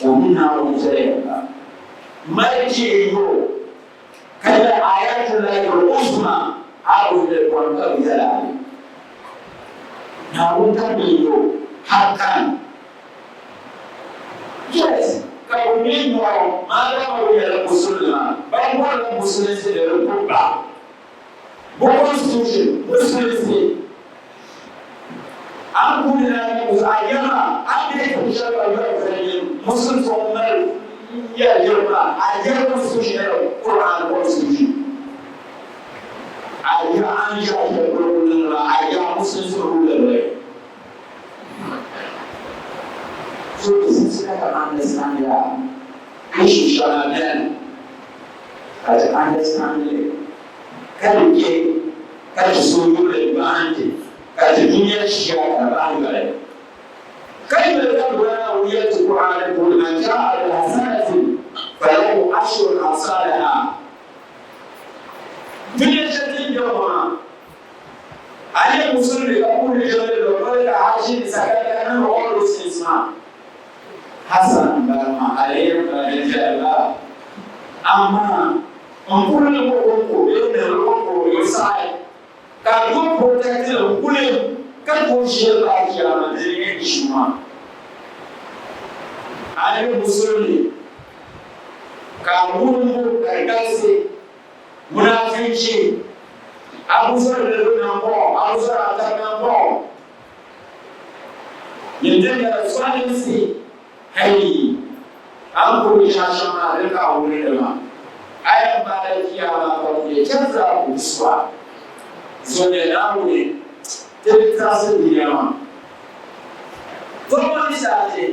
o mi Naawuni zaliya ba mali chihi yo ka nyɛ ayatullahi al-uzma a ko yɛli bɔni ka bi yɛli a ni Naawuni ka mi yo haqqan. Yes. Ka bɛ ŋme nyɔɣu maadama bɛ nyɛla Musulinima, ban bɔrila Musulinsi ni di gbubi ba. Bɛ constitution, Musulinsi. A ni kuli na nyɛ Musu, a yɛrima a ni bɛ tiŋ shɛli ka yɔri zali nyɛ Musulinsi ŋun mali yɛri yɛrigu maa, a yɛri constitution nyɛla Quran constitution. A yɛri a ni yɛri shɛli polo kuli niŋdi maa, a yɛri Musulinsi ruler. So this is ka understand ya issue shɛŋa beni ka ti understand li ka di chɛ ka ti suhuyurili bahindi ka ti dunia shia ka bahi yoli. Ka yoli ka bɛ Naawuni yɛli ti Kur'aani puuni, Man jaa'a bil hasanati falahu ashru amsaliha. Dunia shɛli din be ŋɔ maa, A nyɛ musulimi ka puhiri jiŋli ni o mali ka haji ni zakat ka niŋdi all those things maa. Hasan n bala maa, alheri n bala, din viɛli n bala. Amaa n puhiri li ko konko bee n niŋdi konko your side ka a tooi protect li n kuli ka tooi ʒiɛli paai chiyaama dini n nyɛ issue maa. A nyɛ musulimi ka a wurimbu ka di galisi. Munaafichi, Abu Zar niriba nambɔɣu, Abu Zar Atar nambɔɣu, nyin din nyɛla zualinsi, hali a ni kuri binshɛɣu shɛm maa dini ka a wumdi li maa, a yɛn paai la Chiyaama ka ŋun yɛn chani zaa ku bi su a. Zuliya Naawuni ti di tiɣisi dunia maa. Tɔbu ni saati.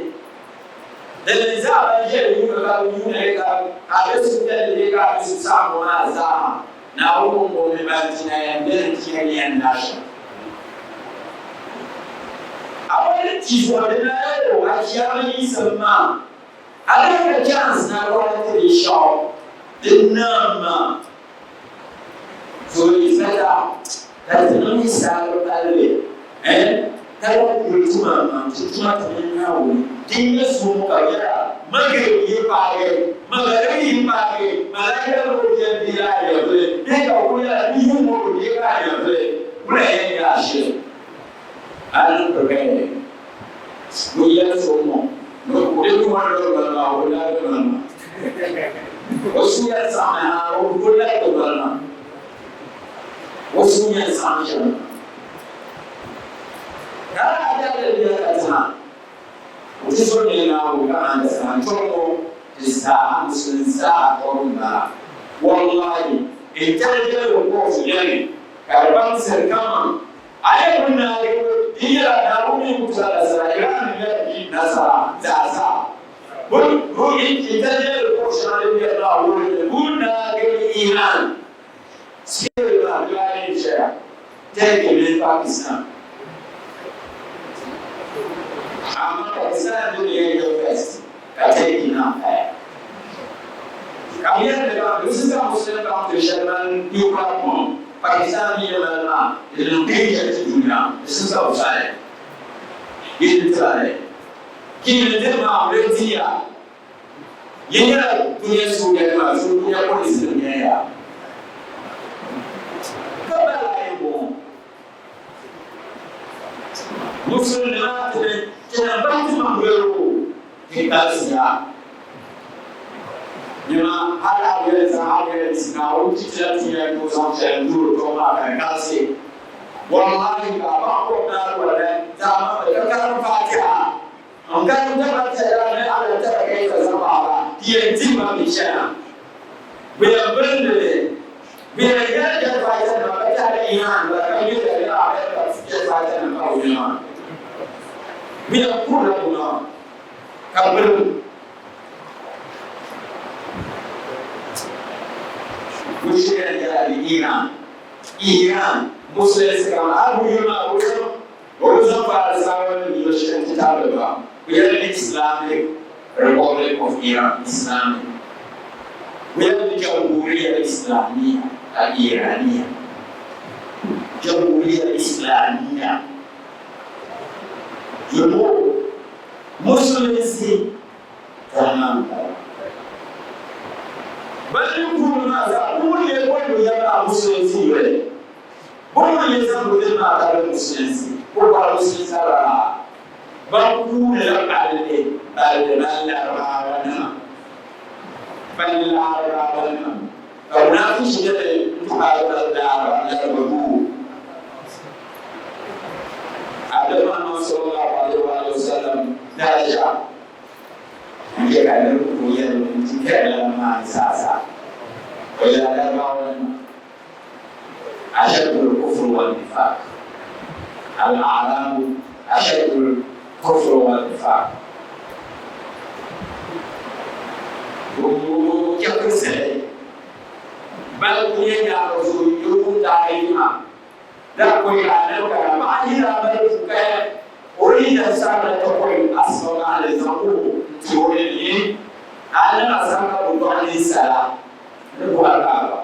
Di zaa ban ʒiya yuuni ka bɛ yuuni li ka a be suhupiɛlli bee ka a be suhusaɣiŋgu maa zaa, Naawuni ŋun bo mi ban ti na yɛn be ni ti yɛn yɛn na shɛm. A boli ti zuɣu di na yɛl o, a chiyaama yiɣisim maa, a lahi ka chance ni a bɔri ti binshɛɣu din naam maa. So it's better ka ti niŋ hisaab palli eh ka lahi kuli tuma maŋ ti tuma ti mini Naawuni din nyɛ suŋ ka yɛra Maghrib yi paagi Maghrib yi paagi Malaika ni o bia n-deei a nyɛvili bee ka o kuli yɛra ni yuŋ ŋɔ o deegi a nyɛvili ŋuna yɛn nyɛ a shili a niŋ prepare ŋun yɛli so ŋɔ ni o di ŋɔ ni o maa o labi ŋɔ maa o suhu yɛn saɣimi ha o labi ŋɔ maa o suhu yɛn saɣim shɛm ka a daliri bɛ ka tiŋa o ti so nyɛ Naawuni ka understand chuɣu ŋɔ ti zaaha musulin zaaha tɔbu m-bala wallahi intelligent report beni ka di baŋsiri kaman A yɛn bi naagi o, di nyɛla Naawuni ni ku ti a nasara, Iran ni nyɛ di nasara zaa zaa. Bɛ intelligent report shɛŋa din beni maa wuhiri ni bɛ naagi Iran scale maa dibaayi n-ʒɛya, Turkey mini Pakistan. Amaa Pakistan dini yɛn nyɛ first ka Turkey naan paya. Ka bɛ yɛli ni ban Lusi zaŋ Muslim country shɛli mali nuclear bomb, Pakistan mi ni mali maa di niŋ danger ti dunia, di simsa bi fali. Yi ni tira li. Kini diri maa bɛ di ya. Yi nyɛla dunia soojanima, dunia polisi nim nyɛ ya. Ka bala yi bɔŋɔ. Musulinima ti ni bahi ti maŋ yɛli o ti galisiya. Nyama hal a yɛli zaŋ a yɛli ti Naawuni ti ti la ti yɛn tooi zaŋ shɛli n-duhiri tɔbu maa ka di galisi. Wallahi ka a baɣa kom naai wala zaɣ maŋli ka karim Fatiha n karim tabata yaa ni alam tara kaifa zaŋ paɣa ba ti yɛn dihi ma mi chana. Bɛ yɛn bilindi li. Bɛ yɛn yɛli jet fighter nima ka tɛhila Iran bala ka yɛli ka di America jet fighter nima ka bɛ nya maa. Bɛ yɛn kurila bɛ maŋa ka bilim. Bɛ shiri yɛn yɛla ni Iran, Iran musulinsi kaman Abu Yuli maa o zaŋ o bi zaŋ Farisawa ni yuli shɛli nti tabili ba, bɛ yɛli ni Islamic Republic of Iran, Islamic. Bɛ yɛli ni Jamhuriya Islamiyya al-Iraniya, Jamhuriya Islamiyya. Zuŋɔ Musulinsi tɛha m-bala. Bɛ ni puuni maa zaa, bɛ ŋun lee boli bɛ yɛm maa Musulinsi yuli. Bɛ ŋun lee zaŋ bɛ dini maa tabili Musulinsi, bɛ bɔri Musulinsi tabila maa. Ban kuunila palli palli ban Laribaawanima, ban Laribaawanima, ka munaafichi nyɛli n-paai bali Lariba duu. Annabi Muhammad sallallahu alaihi wa alihi wa sallam daraja n-chɛ ka niriba ku tooi yɛli ni ti kpɛri lala maa ni zaasa. O yɛla Laribaawanima, Ashaddu al-kufri wan-nifaq, Al-a'rabu ashaddu al-kufri wan-nifaq. Bɛ chɛfurisili bal ku nyɛ nyaara zuɣu n-yi o taarihi maa. Da kɔyi ka Annabi kana paɣa yi daa mali pukaya o yi da sabila tɔkɔyi asiba maa li zaŋ o n-ti o ni ni a niŋ a zaŋ ka bɛ dɔɣi ninsala ni bɔhiri Kaaba.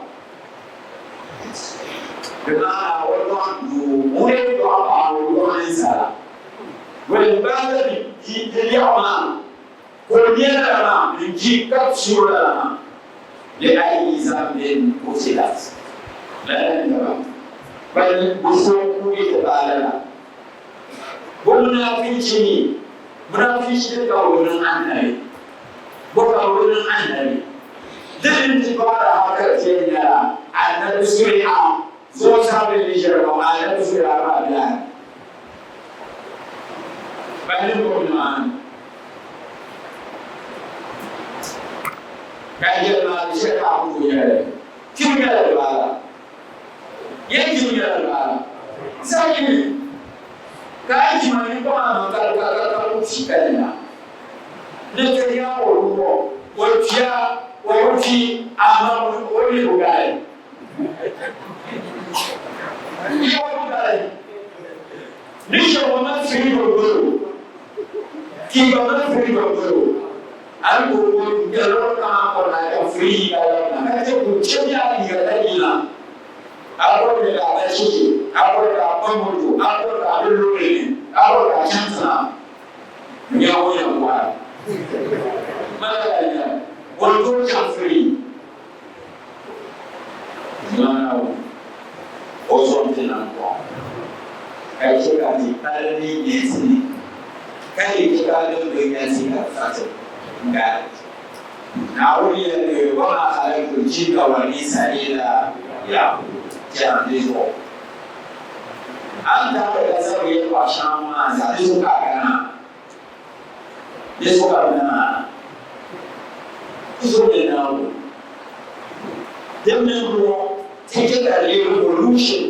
Di maana o dɔɣi doo ŋun yɛn dɔɣi paɣa o dɔɣi ninsala. Wɛli baada bi di di lɛɣu maa ka o nya lala maa n-ji ka suhi lala maa li ayi zambin kutilat lala n-nyɛ ba ban bi so n-kuugi ti paai lala. Bo munaafichi mi munaafichi din ka o niŋ annabi bo ka o niŋ annabi di mini ti paɣiri ha ka ti yɛn nyɛla annabi zuriya zuɣusaa mini ni ʒiri ŋɔ annabi zuriya maa biɛhi ban ni gbubi nimaani ka yɛli maa di shɛli ka a ku tooi nyɛli kpibu nyɛla dibaala Yɛn kpibu nyɛla dibaala saha yini ka a yi kpi maa ninkpama maa ka ka ka ka ku kpi ka yina ni ti nya o luɣa o kpiya o bi kpi amaa o mi bi gari o bi gari ni shɛba o mali freedom doli o kpi gba mali freedom doli o A ni tooi bo n-kpe luɣili kam a kɔri a ka free ka labina ka chɛ ka o chɛ mi a liiga ka yina. A bɔri ni ka a ba cheche, a bɔri ka a ba moto, a bɔri ka a be loori ni, a bɔri ka a chaŋ tiŋa n-nya o yɛn bɔhi. Mali ka di nyɛli, o ni tooi chaŋ free. Dimana o zom ti nam kɔŋ, ka chɛ ka ti pali ni nɛnsi ni, ka yi chɛ ka din be nɛnsi ka di fa ti n-gari ti. Naawuni yɛli, Wa maa khalaktul jinna wal insa illa liya'budun, Tɛhim di zuɣu. A ni daa ka zabiri yɛltɔɣa shɛŋa ŋɔ maa zaa, di zuɣu ka a kana. Di zuɣu ka bɛ na maa ku zo bɛ Naawuni. Din mi m-bɔŋɔ, ti chɛ ka di leei revolution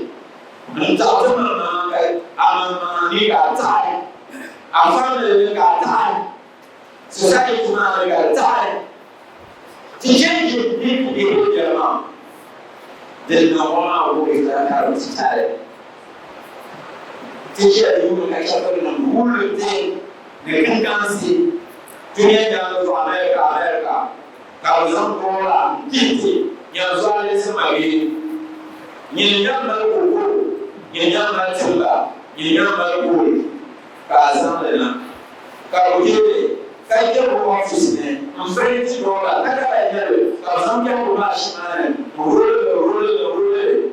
n-taɣi ti maŋmaŋa ka a maŋmaŋa mi ka a taɣi, a family ni ka a taɣi, society maa ni ka di taɣi. Ti change big behavior maa. Din niŋ ŋɔ maa wuhi ka karim titali. Ti chɛli yuuni ka chɛfurinim wulli ti ni kinkansi dunia nyaaŋa zuɣu America America ka bɛ zaŋ dɔla n-dihi ti nyanzualinsi mabihi. Nyini nya mali koko, nyini nya mali timba, nyini nya mali gold ka a zaŋ li na ka bɛ je li ka kpe bɛ office ni m-print dɔla ka ka lahi nya li ka bɛ zaŋ biɛhigu maa shima ni n-roll li roll li roll li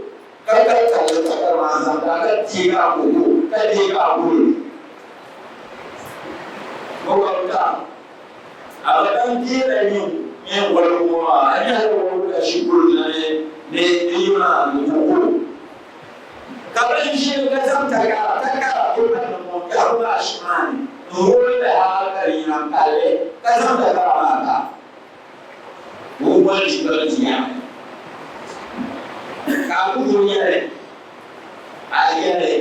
Ka ka tabili takara maa zaŋ daa ka deegi a koko ka deegi a gold. Bɔ ka bɛ ta a ba dan deela nyin mini waligu ŋɔ maa, a nyɛla waligu ka ʒi gold na ni ni ni yi maa ni koko. Ka bɛ ʒili ka zaŋ takara takara paper nim ŋɔ biɛhigu maa shima ni n-roll li hal ka di yina m-palli ka zaŋ takara maa ta. Ŋun boli ti doli ti yaɣi ka a ku tooi yɛli a yɛli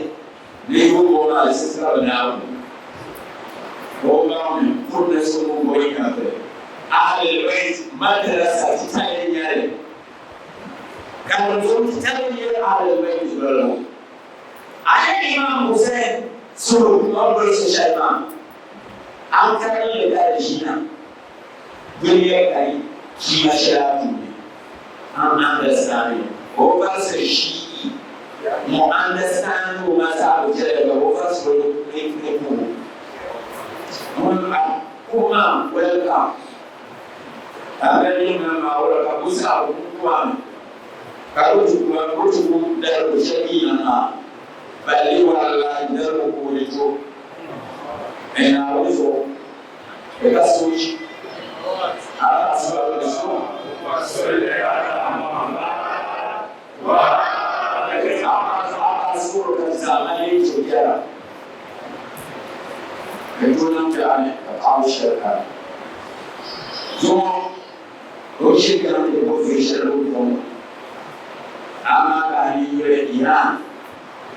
lihibu ŋɔ maa di sisira bi Naawuni ka o baŋ ni kurili so ŋun boli nyɛvili Ahlul Bayt madrasa titali n-nyɛ li karimzɔŋ titali n-nyɛ Ahlul Bayt dolibu. A nya Imam Hussein suhu o ni doli so shɛli maa a karinli ka di ʒina. Dunia kali kima shɛli a puuni, an understanding o varisiri shii mo understand o mazhabu jɛli ka o varisiri o ni ni kubu. Ŋun a kubu maa welcome. A mali yin ŋan maa wula ka busa a ku ku a mi ka rutugu daribu shɛli yi niŋ maa balli wallahi daribu ku di to. Ni Naawuni zuɣu, di ka soochi. A asuba di zuɣu. A asuba ka zaa yi ti biɛla. Di tooi niŋ biɛɣu ni ka paɣaba shɛli kani. Zuŋɔ o chɛ ka n ti bo vuri shɛli o zuɣu ŋɔ. Amaa ka a yi yuli Iran,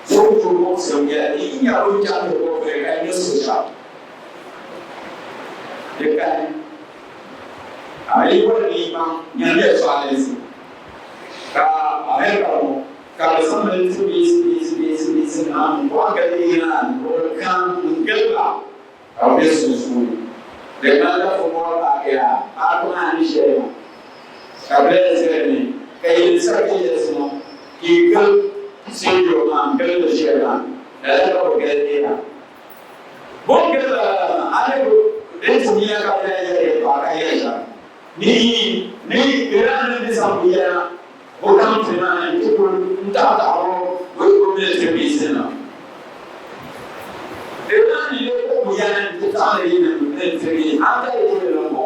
so ku tooi muɣisi o yɛla ni yi nya o ni chaŋ ti bo vuri ka yi nyɛ sochɛɣu. Di kani. Amaa yi bɔri ni yi baŋ nyami yɛltɔɣa linsi ka America ŋɔ ka bɛ zaŋ military base base base base nima n-kɔhi gili Iran luɣili kam n-gili ba ka bɛ be sunsuuni. Di ŋmanila football park yaa, paaki maa ni shɛli maa ka players be di ni ka yili sakiyɛs ŋɔ ka yi gili stadium maa n-gili di shɛli maa, lala ka bɛ gili Iran. Bɛ ni gili ba lala maa, a ni bi din ti nya ka bɛ daa yɛli yɛltɔɣa ka yɛli shɛm ni yi ni Iran nim ni zaŋ binyɛra bɛ country maa ni nti kuli n-taɣitaɣi bɛ military base nima. Iran ni lee kpuɣi binyɛra nti taɣiri yi nim military base hal ka di ti ni bɔŋɔ.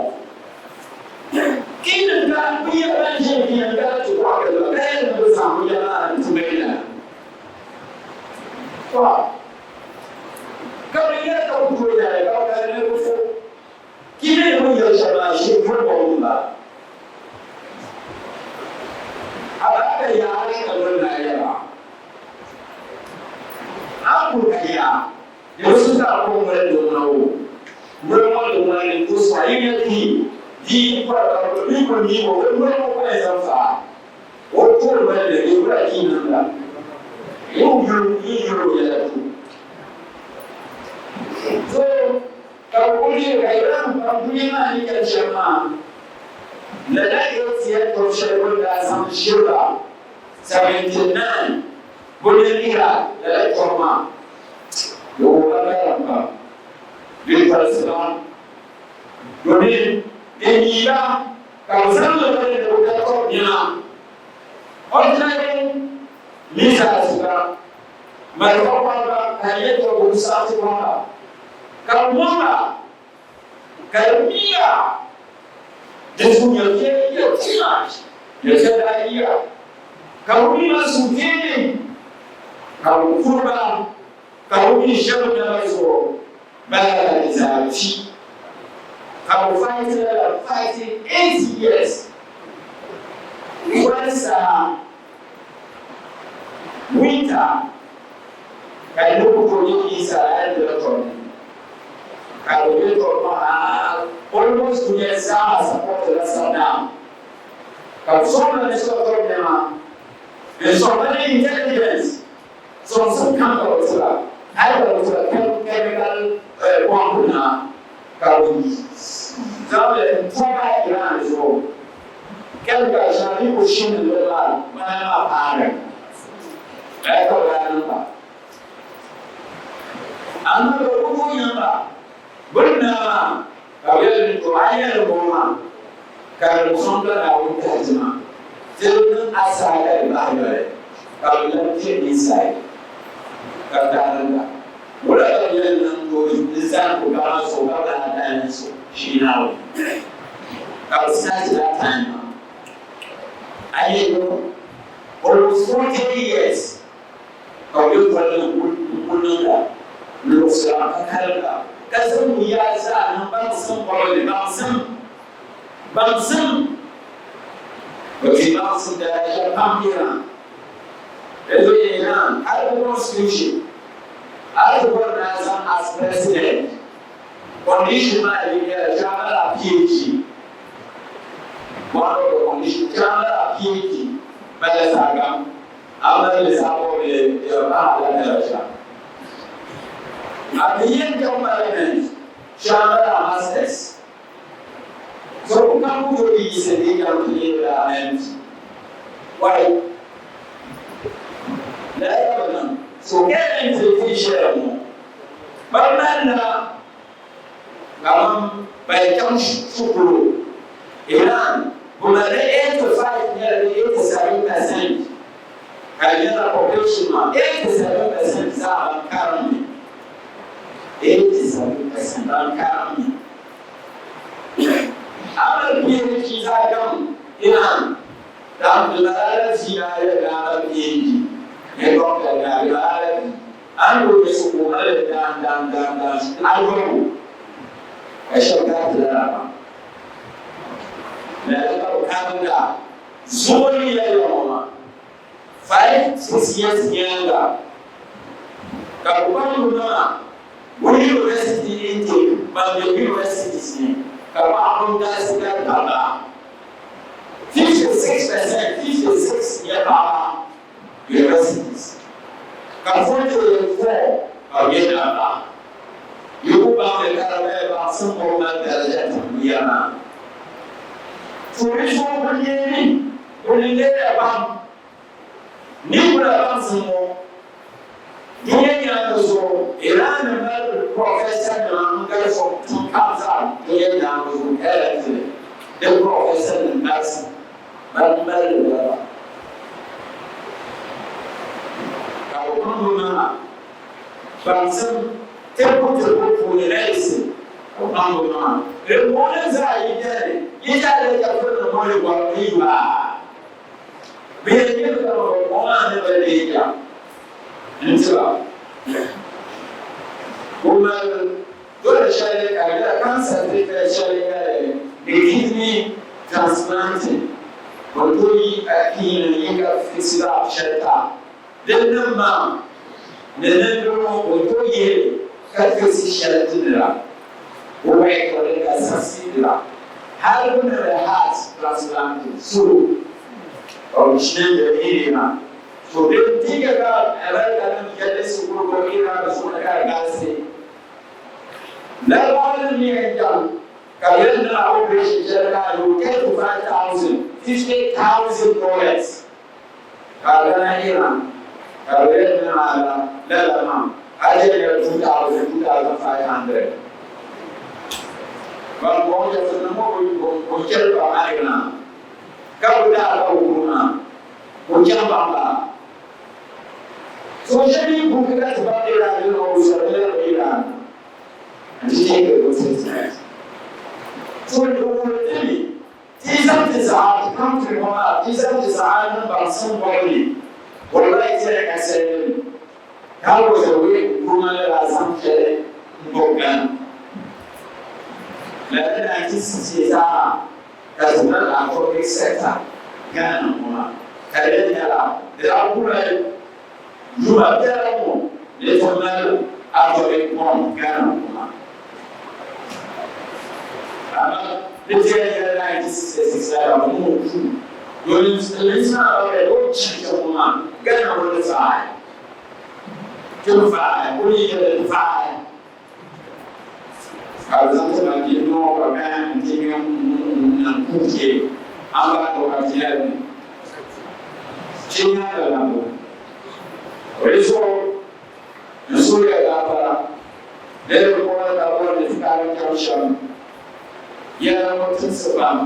Kiinim ka binyɛra ban ʒe kiinim ka ti kɔɣi gili ba ka yɛli ni bɛ zaŋ binyɛra maa nti mali na. Tɔ! Ka bɛ yɛli ka ku tooi yɛli ka bɛ kali niriba fo ki bɛ ni pun yɛli shɛm maa ʒiri vuri bɔbu m-bala. A daa ka yaari ka lori naa yɛli a, A ni kul ka yaa, di bi su ka a kɔŋ mali di ŋuna o noli ŋɔ di ŋuna ni ku sɔɣi yi nya ki di yi kɔri ka bɛ mi kul mi o o noli ŋɔ kɔya zaŋ fa a. O tooi mali li bee wula ki niŋda ŋun yuli yi yuli o yɛla tu. So ka bɛ kuli yeli ka Iran pam dunia maa ni yɛli shɛm maa lala ATM tɔbu shɛli bɛ ni daa zaŋ ʒiri ba 79 bɛ mini Iraq lala tɔbu maa di wuhi ba karim pam bɛ tɔlisi ba domin bɛ mi ba Ka bɛ zaŋ li mali ni bɛ da tɔbu nɛma, ordinary missiles gba, malifa kɔri gba ka di nyɛ tɔbu ku saɣiti kɔŋ ba, ka bɛ mɔŋ ba ka di miya di zuɣu nyɛviya yiya too much, nyɛviya daa yiya ka bɛ mi ma suhupiɛlli ka bɛ kuri ba ka bɛ mi ʒe bɛ naba zuɣu. Bala ka di zaa ti. Ka bɛ fight lala fighting 8 years wali saha winter ka di ni ku tooi nyɛ inside hali di bi tɔri ka di be tɔri maa hali almost dunia zaa support la Saddam ka bɛ sɔŋ ba ni shɛba tɔri nɛma n sɔŋ ba ni intelligence. Sɔŋsim kam ka bɛ ti ba, hali ka bɛ ti ba chemical bomb nima ka bɛ zaŋ li n-tɔhi bahi Iran zuɣu. Chemical shɛŋa bɛ ni kuli shini li maa ŋmana maa paari lala ka bɛ daa niŋ ba. Amaa ka bɛ kuli tooi niŋ ba bɛ ni naa maa ka bɛ yɛli ni to a yi yɛli m-bɔŋɔ maa ka di sɔŋ ka Naawuni tahi ti maa ti di niŋ asaa ka di bahi yoli ka bɛ labi kpe inside ka bɛ daa niŋ ba. Wula ka bɛ yɛn niŋ tooi n-zani ko gaɣa zuɣu ka bɛ daa dalim so shee Naawuni ka bɛ start that time maa a yi yɛli almost 40 years ka bɛ boli ni n-kul niŋda luɣisira ka kariga ka zaŋ bɛ yaa zaa niŋ baŋsim bɔbili ni baŋsim baŋsim bɛ ti baŋsim daraja pam Iran di zuɣu Iran hali bɛ constitution a ti bɔri ni a zaŋ as president condition maa yi nyɛla ti a mali a PhD one of the condition ti a mali a PhD bala saagam A mali li saɣibɔbili yɛlpaha la daraja. A bi yɛn chaŋ parliament shɛŋa mali a masters. So ku kam ku tooi yiɣisi bee chaŋ ti leeri a MP. Wai! Lala ka bɛ niŋ. So currently ti ʒiya ŋɔ, bɛ malila kaman ban chaŋ shikuru Iran bɛ mali 85 nyɛla bee 87% ka di nyɛla population maa 87% zaa ban karim ni 87%. percent ban karim mi. Amal PhD zaa gam Iran dan di bala la tia ya da amal PhD ne doctor na di bala la bi an do ne su ko mali dan dan dan dan ayobu ka shɛba gariti lala pam. Lala ka bi karimda zuɣu ni yɛliya ŋɔ maa. 5, 6 years nyaaŋa ka bɛ kpaŋ bɛ maŋa bɔ university intake ban be universities ni ka paɣaba galisi gari dabba. 56%, 56 nyɛ paɣaba universities ka 44 ka bɛ nyɛ dabba. Yi ku baŋ ni ka di mali baŋsim ŋɔ mali daraja tiŋduya maa. Tuuli zuɣu kuli neemi Kuli leeya pam. Ninkura baŋsim ŋɔ dunia nyaaŋa zuɣu, Iran ni mali professor nima n-gari so tiŋ kam zaa dunia nyaaŋa zuɣu currently di professor nim galisi ban mali li bala. Ka bɛ kpaŋ bɛ maŋa baŋsim tibbu tibbu puuni medicine ka bɛ kpaŋ bɛ maŋa. Di puuni zaa yi beni, yi zaa lee ka firili ŋɔ ni bɔri ni yi maa. Bɛ yɛn nyɛmi kaman bɛ kɔŋ maa ni mali leeja n-ti ba. O mali doli shɛli ka di nyɛla cancer treatment shɛli nyɛli ni kidney transplanting. O tooi yi ka kidney yi ka fix valve shɛli ta. Din niŋ maa ni nindiri ŋɔ o tooi yihi li ka fix shɛli ti nira. O work li ka succeed la. Hali bɛ niŋdi heart transplanting so ka o change dalili maa. So din ti ka ka America nim yɛli shikuru ko Iran zuɣu ni ka di galisi. Larabawa nim mi yɛn chaŋ ka bɛ yɛn niŋ operation shɛli ka a yooi 35,000, $50,000. Ka a gana Iran ka bɛ yɛn niŋ a la lala maa a je nyɛla 2,000, 2,500. Ban bɔŋɔ chɛfurinim ŋɔ bi chɛri ba maa Iran ka bɛ daa ka bɛ kuri maa o chaŋ baŋ ba. So shɛli yi buki ka ti baŋ Iran ni o sɔrimi la Iran n-ti take a good treatment. So di wuhiri ti mi Ti zaŋ ti zaɣa ti country ŋɔ maa, ti zaŋ ti zaɣa niŋ baŋsim bɔbu ni, wallahi ti yɛn ka shɛli ni. That was the way Nkrumah ni daa zaŋ shɛli n-gbubi Ghana. Lala 1968 maa ka ti mali atomic sector Ghana ŋɔ maa, ka di yɛn nyɛla di daa gula yuma biɛla ŋɔ ni ti mali atomic bomb Ghana ŋɔ maa. Amaa di ti yɛn nyɛla 1966 la ka bɛ niŋ o puu domin silimiinsi maa gba bɛ o chaŋ kpɛŋ ŋɔ maa Ghana ŋɔ ni faai ti faai o ni yɛli ti faai ka bɛ zaŋ ti ma bia noo ka bɛ n-ti ŋme n-niŋ kuuchɛ amaa to ka ti yɛli ni ti nyaaŋa lambu di zuɣu N suhuya gaafara ni di kɔŋ ka bɔri ni ti karim chaŋ shɛm yɛla ŋɔ timsi pam.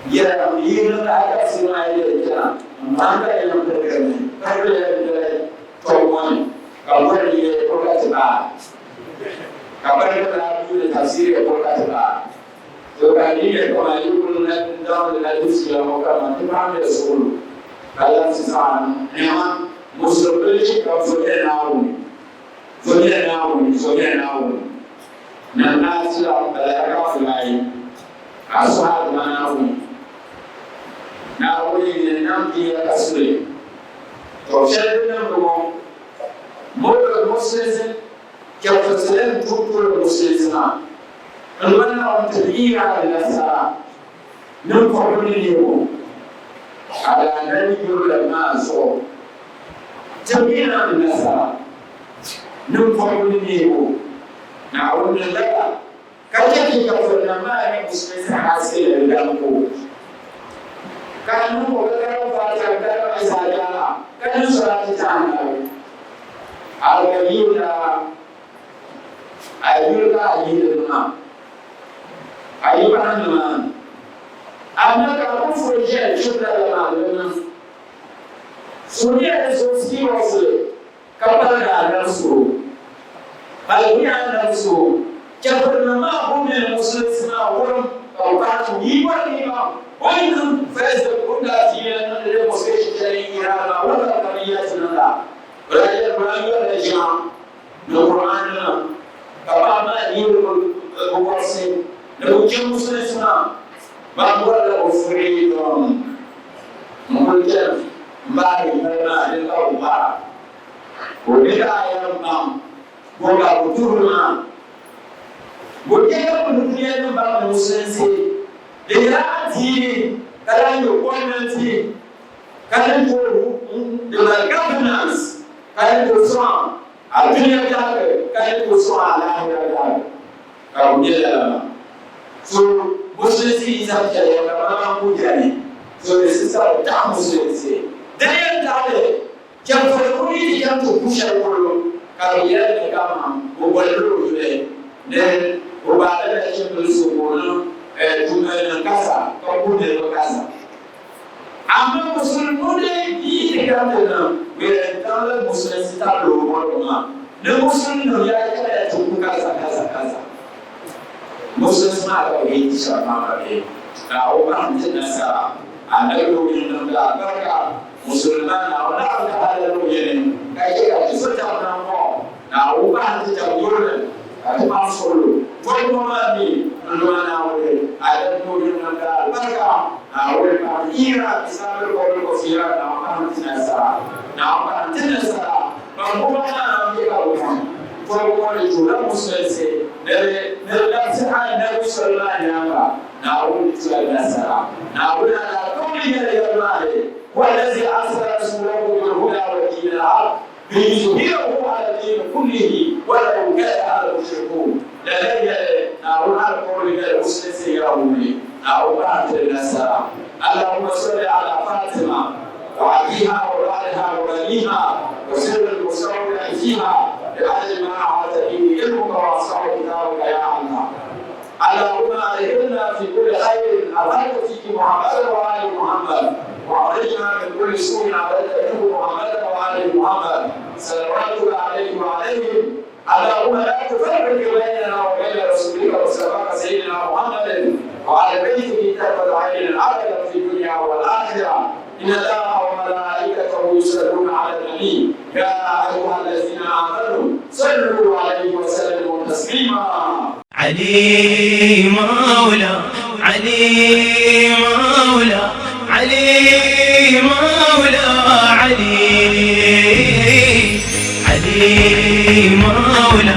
Yɛla yi niŋ a kasi maa yɛli chana m-pahi ka yi niŋ pirigiri ni pirigili yɛli doli tɔbu ŋɔ ni ka bɔri ni yɛli kuli ka ti baai ka pirigili daa yuuni tafsiiri yɛli kuli ka ti baai. To ka di nyɛ kaman yi kuli na daŋdi na ti fiila ŋɔ kaman ti paɣim ya suɣulo ka lan ti zaŋ nɛma musulimi chɛ ka zomiya Naawuni, zomiya Naawuni, zomiya Naawuni. Nam naa ti laɣim bala ya ka fulaayi ka a suhi a Duuma Naawuni. Naawuni ni nam dunia ka su li. To shɛli din niŋdi ŋɔ, Model Muslimism Chɛfurisilim tuhi musulinsi maa n-lo Naawuni tiri Iran nasara ni kɔhibu ni neebu ka daa dali yurilim maa zuɣu tiri Iran nasara ni kɔhibu ni neebu. Naawuni niŋ lala ka chɛ ka chɛfurinim maa nyɛ musulinsi haske ni di dambu ka niŋ o ka karim Fatiha n-karim Izaa Jaa ka niŋ Salati ti Annabi. A ka yi na a yuli ka a yihi li niŋ a, a yi bahi nimaani. Amaa ka a ku furi ʒiɛhi chib lala maa di bi niŋ. Suhuyiɣili so seriously ka paligi a nam suhu. Hali bɛ yaa nabi so, chɛfurinim maa bo mini Musulinsi maa wurim ka bɛ pahi tum. Yi bɔri ni yi baŋ o ni niŋ President o ni daa ti yɛn niŋdi demonstration shɛli Iran maa, wula ka bɛ yaa ti niŋ la? Bɛ daa yɛli bɛ daa yɔrila ʒiɛŋ ni Qur'an nima ka paɣa maa yihi bɛ kɔrisi ni bɛ chɛ Musulinsi maa ban bɔrila bɛ freedom n-kuli chani m-baari noli maa din ka bɛ bɔra. Ka o ni daa yɛn baŋ bɔ ka bɛ tuhiri maa, bɔ chɛ ka bɛ dunianim baŋ ni Musulinsi di nyɛla adiini ka lahi nyɛ gomnanti ka ni tooi di mali governance ka ni tooi sɔŋ a dunia biɛhigu ka ni tooi sɔŋ a laahira biɛhigu ka bɛ nyɛ lala maa. So Musulinsi yi zaŋ chɛliya ka bɛ ku beni, so di si sabi taɣi Musulinsi. Di ni yɛn taɣi li Chɛfuri ŋun yi ti chaŋ ti ku shɛli polo, ka bɛ yɛli ni kaman o bolila o yuli ni o gbaala nachimbil so ka o niŋ niŋ kaza ka ku niriba kaza. Amaa musulim ŋun lee yi ti chaŋ ti niŋ bɛ yɛn zaŋla musulinsi tabili o boligu maa ni musulimnim yaa chɛliya ti ku kaza kaza kaza. Musulinsi maa ka bɛ yi ti shɛba maa ka bɛ ka o bahi ti nasara Anabi o yini niŋdi alibarika. Musulima Naawuni naɣim ka hali o yɛli ka chɛ ka ti so chaŋ na ŋ-ŋɔ, Naawuni bahi ti chaŋ yurili ka ti paŋ suɣilo. Tɔbu ŋɔ maa mi n-luma Naawuni Adam ni o yuli niŋ ka alibarika. Naawuni paɣi Iran Islamic Republic of Iran Naawuni bahi ti nasara. Naawuni bahi ti nasara. Ban bo ba maa naan be ka bɛ paŋ tɔbu ŋɔ ni tuhila Musulinsi ni di labisi Anabi soli maa nyaaŋa. Naawuni tila nasara. Naawuni alikauli nyɛla yɛlimaŋli, Huwa allazi arsala rasulahu bilhuda wa diinil haq liyuzhirahu ala diini kullihi walau kariha almushrikuun. Lala n-nyɛli Naawuni alikauli nyɛla Musulinsi yɛlimaŋli. Naawuni bahi tili nasara. Allahumma salli ala Fatima wa abiha wa ba'liha wa baniha wa sirril mustawda'i fiha bi'adadi ma ahata bihi ilmuka wa ahsahu kitabuka ya Allah. اللهم أدخلنا في كل خير أدخلت فيه محمدا وآل محمد وأخرجنا من كل سوء عبدت منه محمدا وآل محمد صلواتك عليه وعليهم اللهم لا تفرق بيننا وبين رسولك وسبق سيدنا محمد وعلى بيته تحفظ عين الأبد في الدنيا والآخرة إن الله وملائكته يصلون على النبي يا أيها الذين آمنوا صلوا عليه وسلموا تسليما علي مولى علي مولى علي مولى علي علي مولى.